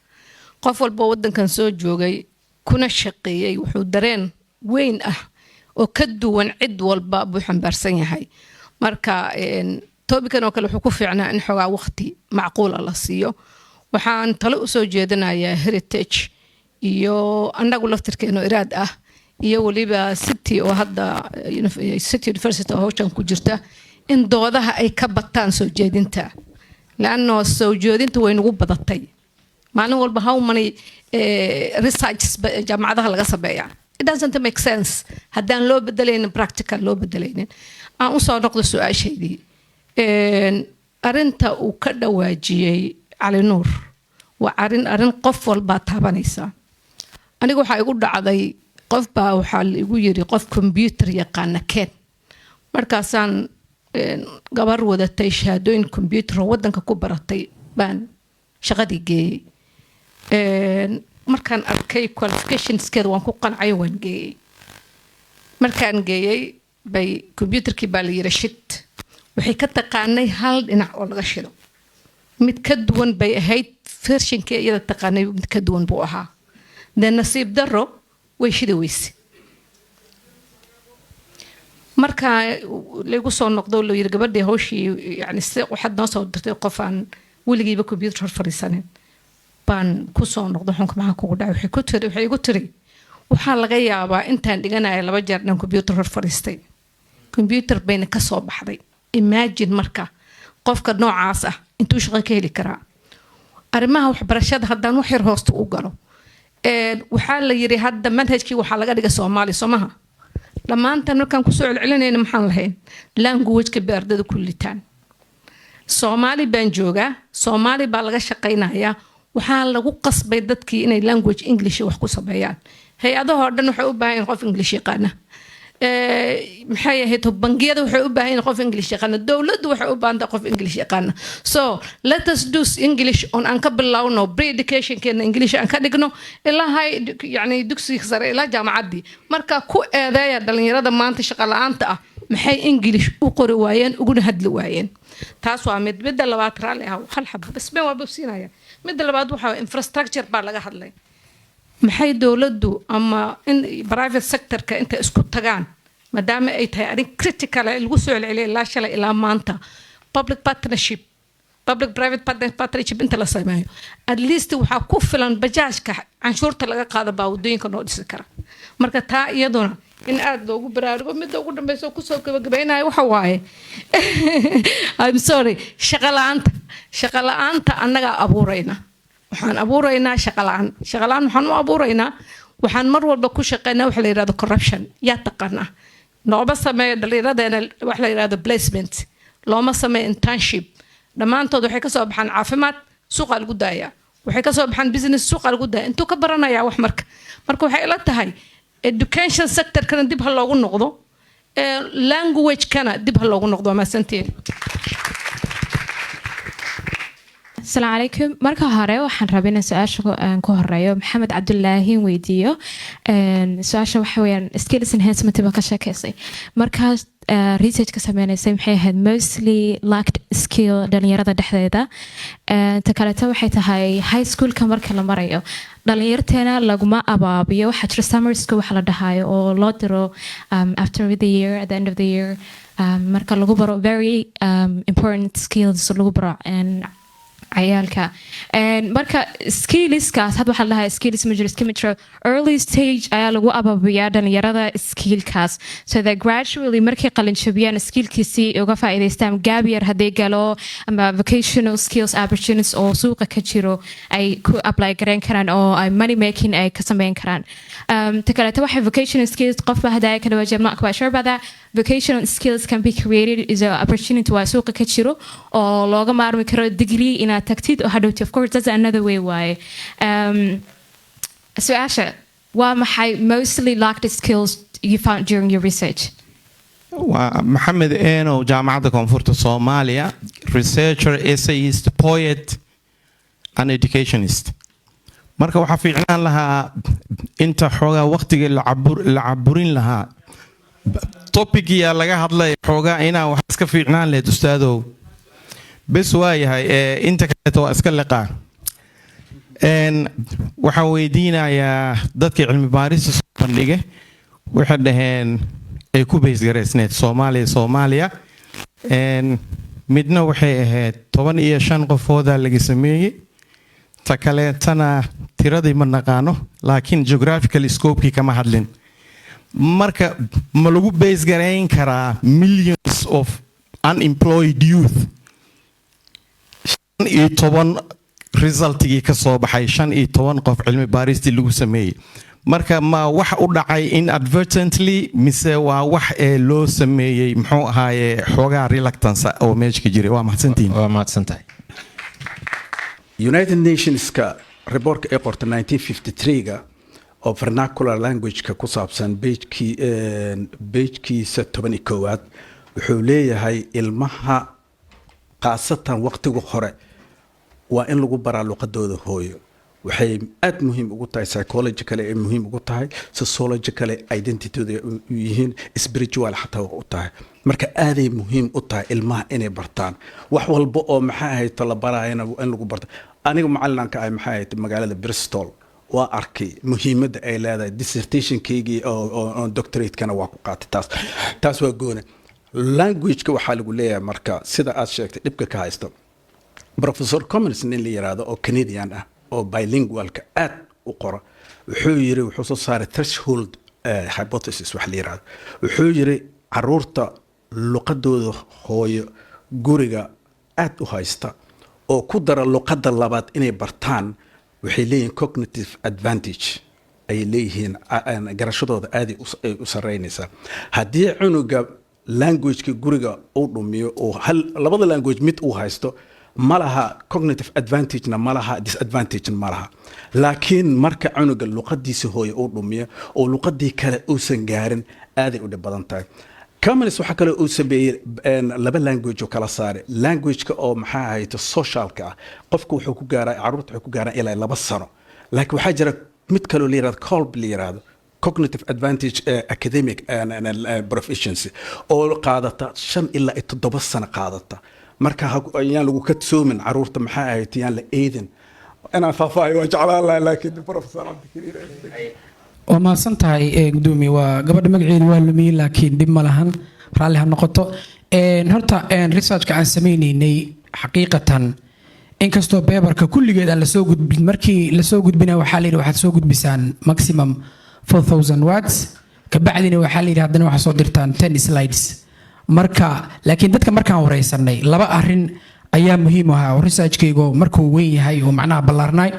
Qof walba wadankan soo joogay kuna shaqeeyey wuxuu dareen weyn ah oo ka duwan cid walba buu xambaarsan yahay. Marka topic-kan oo kale wuxuu ku fiicnaa in xoogaa waqti macquula la siiyo. Waxaan talo usoo jeedinayaa Heritage iyo annagu laftirkeeno iraad ah iyo weliba City oo hadda City University oo hawshan ku jirta, in doodaha ay ka bataan soo jeedinta, laano soo jeedinta way nagu badatay. Maalin walba how many researches jaamacadaha laga sameeyaa? It doesn't make sense haddaan loo bedelaynin practical, loo bedelaynin. Aan usoo noqdo su-aashaydii. Arrinta uu ka dhawaajiyey Cali Nuur waa arrin qof walbaa taabanaysa. Aniga waxaa igu dhacday, qof baa waxaa igu yiri qof computer yaqaana keen. Markaasaan gabar wadatay shahaadooyin computer oo wadanka ku baratay baan shaqadii geeyey. Markaan arkay qualificationskeeda waan ku qancay, waan geeyey. Markaan geeyey bay computerkii baa la yiri shid. Waxay ka taqaanay hal dhinac oo laga shido, mid ka duwan bay ahayd versionkii iyada taqaanay, mid ka duwan buu ahaa. Dee nasiib daro way shidi weyse. Markaa laygu soo noqdo loo yiri gabadhii hawshii, yani si waxaad noo soo dirtay qof aan weligiiba computer hor fadhiisanin, baan ku soo noqdo. Xunka maxaa kugu dhacay? Waxay ku tiri, waxay igu tiri, waxaa laga yaabaa intaan dhiganaya 2 jeer dhan computer hor fadhiistay, computer bayna ka soo baxday. Imagine marka qofka noocaas ah intuu shaqo ka heli karaa? Arrimaha waxbarashada haddaan wax yar hoosta u galo, waxaa la yiri hadda manhajkii waxaa laga dhigay Soomaali, soo maha? Dhammaantan markaan kusoo celcelinayna maxaan lahayn? Languageka bay ardada ku litaan. Soomaali baan joogaa, Soomaali baa laga shaqaynayaa. Waxaa lagu qasbay dadkii inay language English wax ku sameeyaan. Hay-adahoo dhan waxay u baahan yihiin qof English yaqaana. Maxay ahayd, bangiyada waxay u baahan yihiin qof English yaqaana, dowladdu waxay u baahan tahay qof English yaqaana. So let us do English on aan ka bilowno pre educationkeena, English aan ka dhigno ilaa high, yani dugsiga sare ilaa jaamacaddii. Marka ku eedeeya dhalinyarada maanta shaqa la-aanta ah. Maxay English u qori waayeen, uguna hadli waayeen? Taas waa mid. Midda labaad, raalli ah, hal xabo bas been waa bogsiinaya. Midda labaad waxaa waye infrastructure baa laga hadlay. Maxay dowladdu ama in private sectorka intay isku tagaan, maadaama ay tahay arrin critical ah, lagu soo celceliyay ilaa shalay ilaa maanta, public partnership, public private partnership inta la sameeyo, at least waxaa ku filan bajaajka canshuurta laga qaado baa wadooyinka noo dhisi kara. Marka taa iyaduna in aada loogu baraarugo. Midda ugu dambeysa oo kusoo gabagabeynaya waxa waaye, I'm sorry, shaqo la-aanta. Shaqo la-aanta annagaa abuurayna. Waxaan abuuraynaa shaqo la-aan. Shaqo la-aan waxaan u abuuraynaa, waxaan mar walba ku shaqeynaa waxa la yidhahdo corruption. Yaa taqaanaa nooma sameeyo dhalinyaradeena wax la yidhahdo placement, looma sameeyo internship. Dhammaantood waxay kasoo baxaan caafimaad, suuqa lagu daayaa. Waxay kasoo baxaan business, suuqa lagu daaya. Intuu ka baranayaa wax? Marka waxay ila tahay education sectorkana dib ha loogu noqdo, language-kana dib ha loogu noqdo. Waa mahadsantihiin. Asalaamu calaykum. Marka hore waxaan rabay inaan su-aasha aan ku horeeyo Maxamed Cabdulaahi weydiiyo. Su-aasha waxa weeyaan skills enhancement baa ka sheekeysay. Markaas research ka sameynaysay, maxay ahayd mostly lacked skill dhalinyarada dhexdeeda? Ta kaleeto waxay tahay high schoolka marka la marayo, dhalinyarteena laguma abaabiyo. Waxaa jira summer school waxa la dhahayo oo loo diro after the year, at the end of the year, marka lagu baro very important skills lagu baro and cayaalka. Marka skillskaas hadda waxaa la dhahaa skills ma jiro, skill ma jiro. Early stage ayaa lagu ababiyaa dhalinyarada skillkaas, so that gradually markay qalin jabiyaan skillkiisii uga faa'iidaystaan, gap year hadday galo ama vocational skills opportunities oo suuqa ka jiro ay ku apply gareyn karaan oo ay money making ay ka sameyn karaan. Ta kaleeto waxay vocational skills qofba hadaya kala wajah, I'm not quite sure about that. Vocational skills can be created is a opportunity waa suuqa ka jiro oo looga maarmi karo degree inaad tagtid oo hadhowti. Of course, that's another way waaye. Su-aasha waa maxay mostly lacked skills you found during your research? Waa Maxamed Enow, Jaamacadda Koonfurta Soomaaliya, researcher, essayist, poet and educationist. Marka waxaa fiicnaan lahaa inta xoogaa waqtiga la caburin lahaa topicia laga hadlay xoogaa inaa wax iska fiicnaan lahayd, ustaadow. Bes waa yahay, inta kaleeto waa iska liqaa. Waxaan weydiinayaa dadkii cilmi baarista soo bandhige, waxay dhaheen ay ku base gareysneed Soomaaliya. Midna waxay ahayd 15 qofoodaa laga sameeyey, ta kaleetana tiradii ma naqaano, laakiin geographical scopekii kama hadlin. Marka ma lagu base garayn karaa millions of unemployed youth 15 resultigii ka soo baxay, 15 qof cilmi baaristii lagu sameeyey? Marka ma wax u dhacay inadvertently mise waa wax ee loo sameeyey? Muxuu ahaaye xoogaa reluctance oo meesha ka jiray? Waa mahadsantihiin. Waa mahadsantahay. United Nationska reportka ay qorta 1953ga oo vernacular languageka ku saabsan, pagekiisa 11aad wuxuu leeyahay ilmaha khaasatan waqtiga hore waa in lagu baraa luqadooda hooyo. Waxay aad muhiim ugu tahay psychologically, ay muhiim ugu tahay sociologically, identitydooda u yihiin, spiritual xataa u tahay. Marka aaday muhiim u tahay ilmaha inay bartaan wax walba oo maxaa ahayto la baraayana in lagu barto. Aniga macallinka ah maxaa ahayto magaalada Bristol waa arkay muhiimadda ay leedahay. Dissertationkaygii oo doctoratekana waa ku qaatay. Taas waa goone. Languageka waxaa lagu leeyahay marka sida aad sheegtay dhibka ka haysto, Professor Cummins nin la yiraahdo oo Canadian ah oo bilingualka aad u qora, wuxuu yiri, wuxuu soo saaray threshold hypothesis wax la yiraahdo. Wuxuu yiri caruurta luqadooda hooyo guriga aad u haysta oo ku dara luqadda labaad inay bartaan waxay leeyihiin cognitive advantage ayay leeyihiin, garashadooda aaday ay u sareynaysaa. Haddii cunuga languageka guriga uu dhumiyo oo hal labada language mid uu haysto, ma laha cognitive advantagena, ma laha disadvantagena ma laha. Laakiin marka cunuga luqadiisa hooye uu dhumiyo oo luqadii kale uusan gaarin, aaday u dhib badan tahay. Cummins waxaa kale uu sameeyey laba language oo kala saaray. Languageka oo maxaa ahayto socialka ah, qofku wuxuu ku gaaraa, caruurta waxay ku gaaraan ilaa 2 sano, laakiin waxaa jira mid kaloo la yirahdo Kolb la yirahdo. Cognitive advantage, academic and proficiency oo qaadata 5 ilaa 7 sano qaadata. Marka ayaan lagu kadsoomin caruurta, maxaa ahayd, yaan la eedin. Inaan faahfaahiyo waan jeclaan lahaa, laakiin Professor Cabdikariir. Waa mahadsan tahay, gudoomiye. Waa gabadha magaceedu waa lumiyey, laakiin dhib ma lahan, raalli ha noqoto. Horta researchka aan sameynaynay, xaqiiqatan, inkastoo paperka kulligeed aan lasoo gudbin, markii lasoo gudbina waxaa la yidhi waxaad soo gudbisaan maximum 4000 words, kabacdina waxaa la yidhi haddana waxaad soo dirtaan 10 slides. Marka laakiin dadka markaan wareysanay, laba arrin ayaa muhiim u ahaa oo researchkaygu markuu weyn yahay oo macnaha ballaarnaay.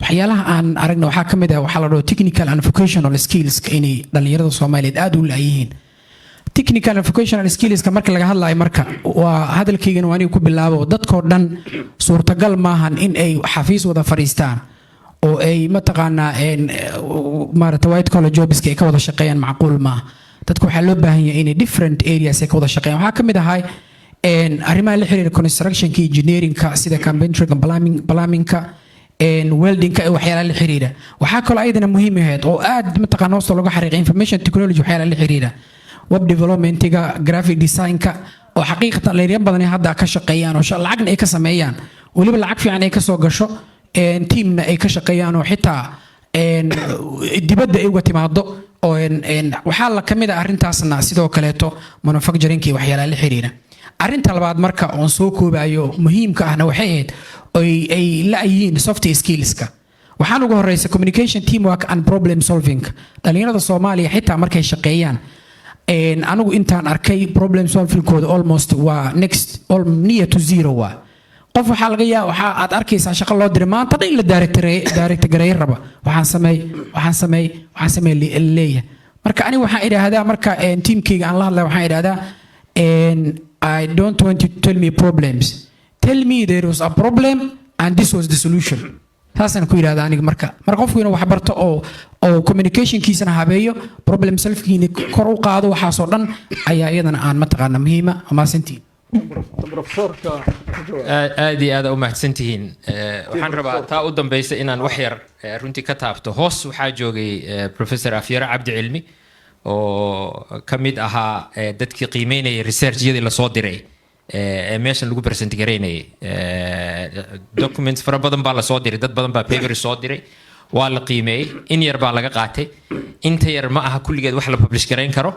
Waxyaalaha aan aragna waxaa ka mid ah waxaa la dhaho technical and vocational skills, inay dhallinyarada Soomaaliyeed aad u laayihiin technical and vocational skillska. Marka laga hadlayo, marka waa hadalkaygana waa aniga ku bilaabo, dadkoo dhan suurtagal maahan in ay xafiis wada fadhiistaan oo ay mataqaanaa maarata white collar jobska ay ka wada shaqeeyaan. Macquul maaha. Dadka waxaa loo baahan yahay inay different areas ay ka wada shaqeeyaan. Waxaa ka mid ahay arrimaha la xiriira constructionka, engineeringka, sida carpentryga, plumbingka, weldingka iyo waxyaalaha la xiriira. Waxaa kaloo ayadana muhiim ahayd oo aad mataqaana hoosta looga xariiqay information technology, waxyaalaha la xiriira web developmentiga, graphic designka, oo xaqiiqatan dhalinyaro badan ay hadda ka shaqeeyaan oo lacagna ay ka sameeyaan, weliba lacag fiican ay ka soo gasho, teamna ay ka shaqeeyaan oo xitaa dibadda ay uga timaado. Oo waxaa la ka mid ah arrintaasna sidoo kaleeto manufacturingka iyo waxyaalaha la xiriira. Arrinta labaad marka oon soo koobayo, muhiimka ahna, waxay ahayd oy ay la-yihiin soft skillska. Waxaan ugu horeysa communication, teamwork and problem solving. Dhalinyarada Soomaaliya xitaa markay shaqeeyaan, anigu intaan arkay, problem solvingkooda almost waa next all near to zero. Waa qof waxaa laga yaaba, waxaa aad arkaysaa shaqo loo diray maanta dhan in la direct gareey raba, waxaan sameey, waxaan sameey, waxaan sameey leeyahay. Marka aniga waxaan idhaahdaa, marka teamkayga aan la hadlaya, waxaan idhaahdaa, "I don't want you to tell me problems. Tell me there was a problem and this was the solution." Saasaan ku yidhahda aniga. Marka qofku inuu wax barto oo communicationkiisana habeeyo, problem solvingkiina kor u qaado, waxaasoo dhan ayaa iyadana aan mataqaana muhiima. Mahadsantiin. Professorka. Aad iyo aad u mahadsantihiin. Waxaan rabaa taa u dambeysa inaan wax yar runtii ka taabto. Hoos waxaa joogay Professor Afyare Cabdi Cilmi oo ka mid ahaa dadkii qiimeynayay researchyadii lasoo diray ee meeshan lagu present gareynayay. Documents fara badan baa lasoo diray, dad badan baa paper soo diray, waa la qiimeeyey, in yar baa laga qaatay. Inta yar ma aha kulligeed wax la publish garayn karo,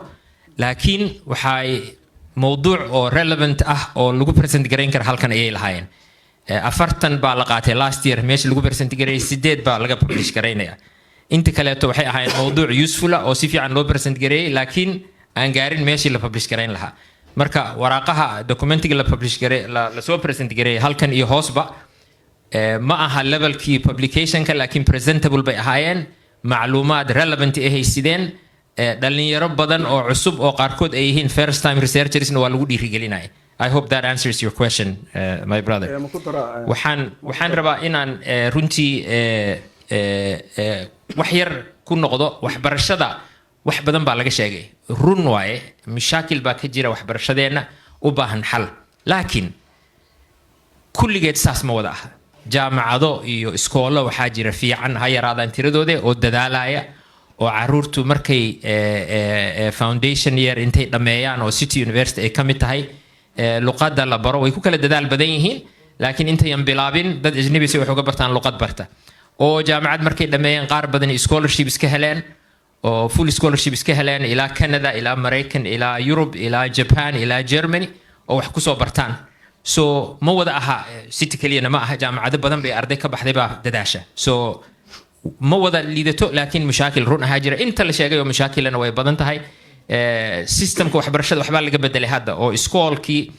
laakiin waxay mowduuc oo relevant ah oo lagu present garayn kara halkan ayay lahaayeen. 40 baa la qaatay last year meesha lagu present gareeyay, sideed baa laga publish garaynaya. Inta kaleeto waxay ahaayeen mowduuc useful ah oo si fiican loo present gareeyay, laakiin aan gaarin meeshii la publish garayn lahaa. Marka waraaqaha documentiga la publish gare lasoo present gareeyay halkan iyo hoosba ma aha levelkii publicationka, laakiin presentable bay ahaayeen, macluumaad relevant ay haysideen. Dhalinyaro badan oo cusub oo qaarkood ay yihiin first time researchersna waa lagu dhiirigelinaya. I hope that answers your question, my brother. Ma ku daraa? Waxaan rabaa inaan runtii wax yar ku noqdo waxbarashada. Wax badan baa laga sheegay, run waaye, mashaakil baa ka jira waxbarashadeenna u baahan xal, laakiin kulligeed saas ma wada aha. Jaamacado iyo iskoollo waxaa jira fiican, ha yaraadaan tiradooda, oo dadaalaya, oo caruurtu markay foundation year intay dhammeeyaan, oo City University ay ka mid tahay, luqadda la baro. Way ku kala dadaal badan yihiin, laakiin intayan bilaabin dad ajnabi si wax uga bartaan luqad barta, oo jaamacad markay dhammeeyeen qaar badan scholarships ka heleen oo full scholarships ka heleen ilaa Canada, ilaa Maraykan, ilaa Yurub, ilaa Japan, ilaa Germany, oo wax kusoo bartaan. So ma wada aha City keliyana ma aha, jaamacado badan bay arday ka baxday baa dadaasha. So ma wada liidato, laakiin mashaakil run ahaa jira. Inta la sheegay oo mashaakilana way badan tahay. Systemka waxbarashada waxbaa laga bedelay hadda, oo iskoolkii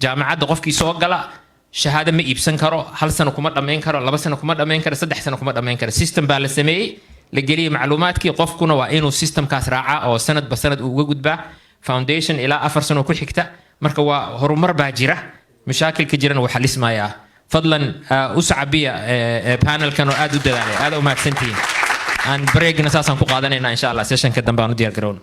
jaamacadda qofkii soo gala shahaado ma iibsan karo, hal sano kuma dhammayn karo, 2 sano kuma dhammayn karo, 3 sano kuma dhammayn karo. System baa la sameeyey, la geliyey macluumaadkii, qofkuna waa inuu systemkaas raacaa oo sanadba sanad uu uga gudbaa foundation ilaa 4 sano ku xigta. Marka waa horumar baa jira, mashaakilka jirana wuu xalismayaa. Fadlan u sacabiya panelkan oo aad u dadaalay. Aad u mahadsantihiin. Aan breakna saasaan ku qaadanaynaa, insha Allah sessionka dambe aan u diyaar garowno.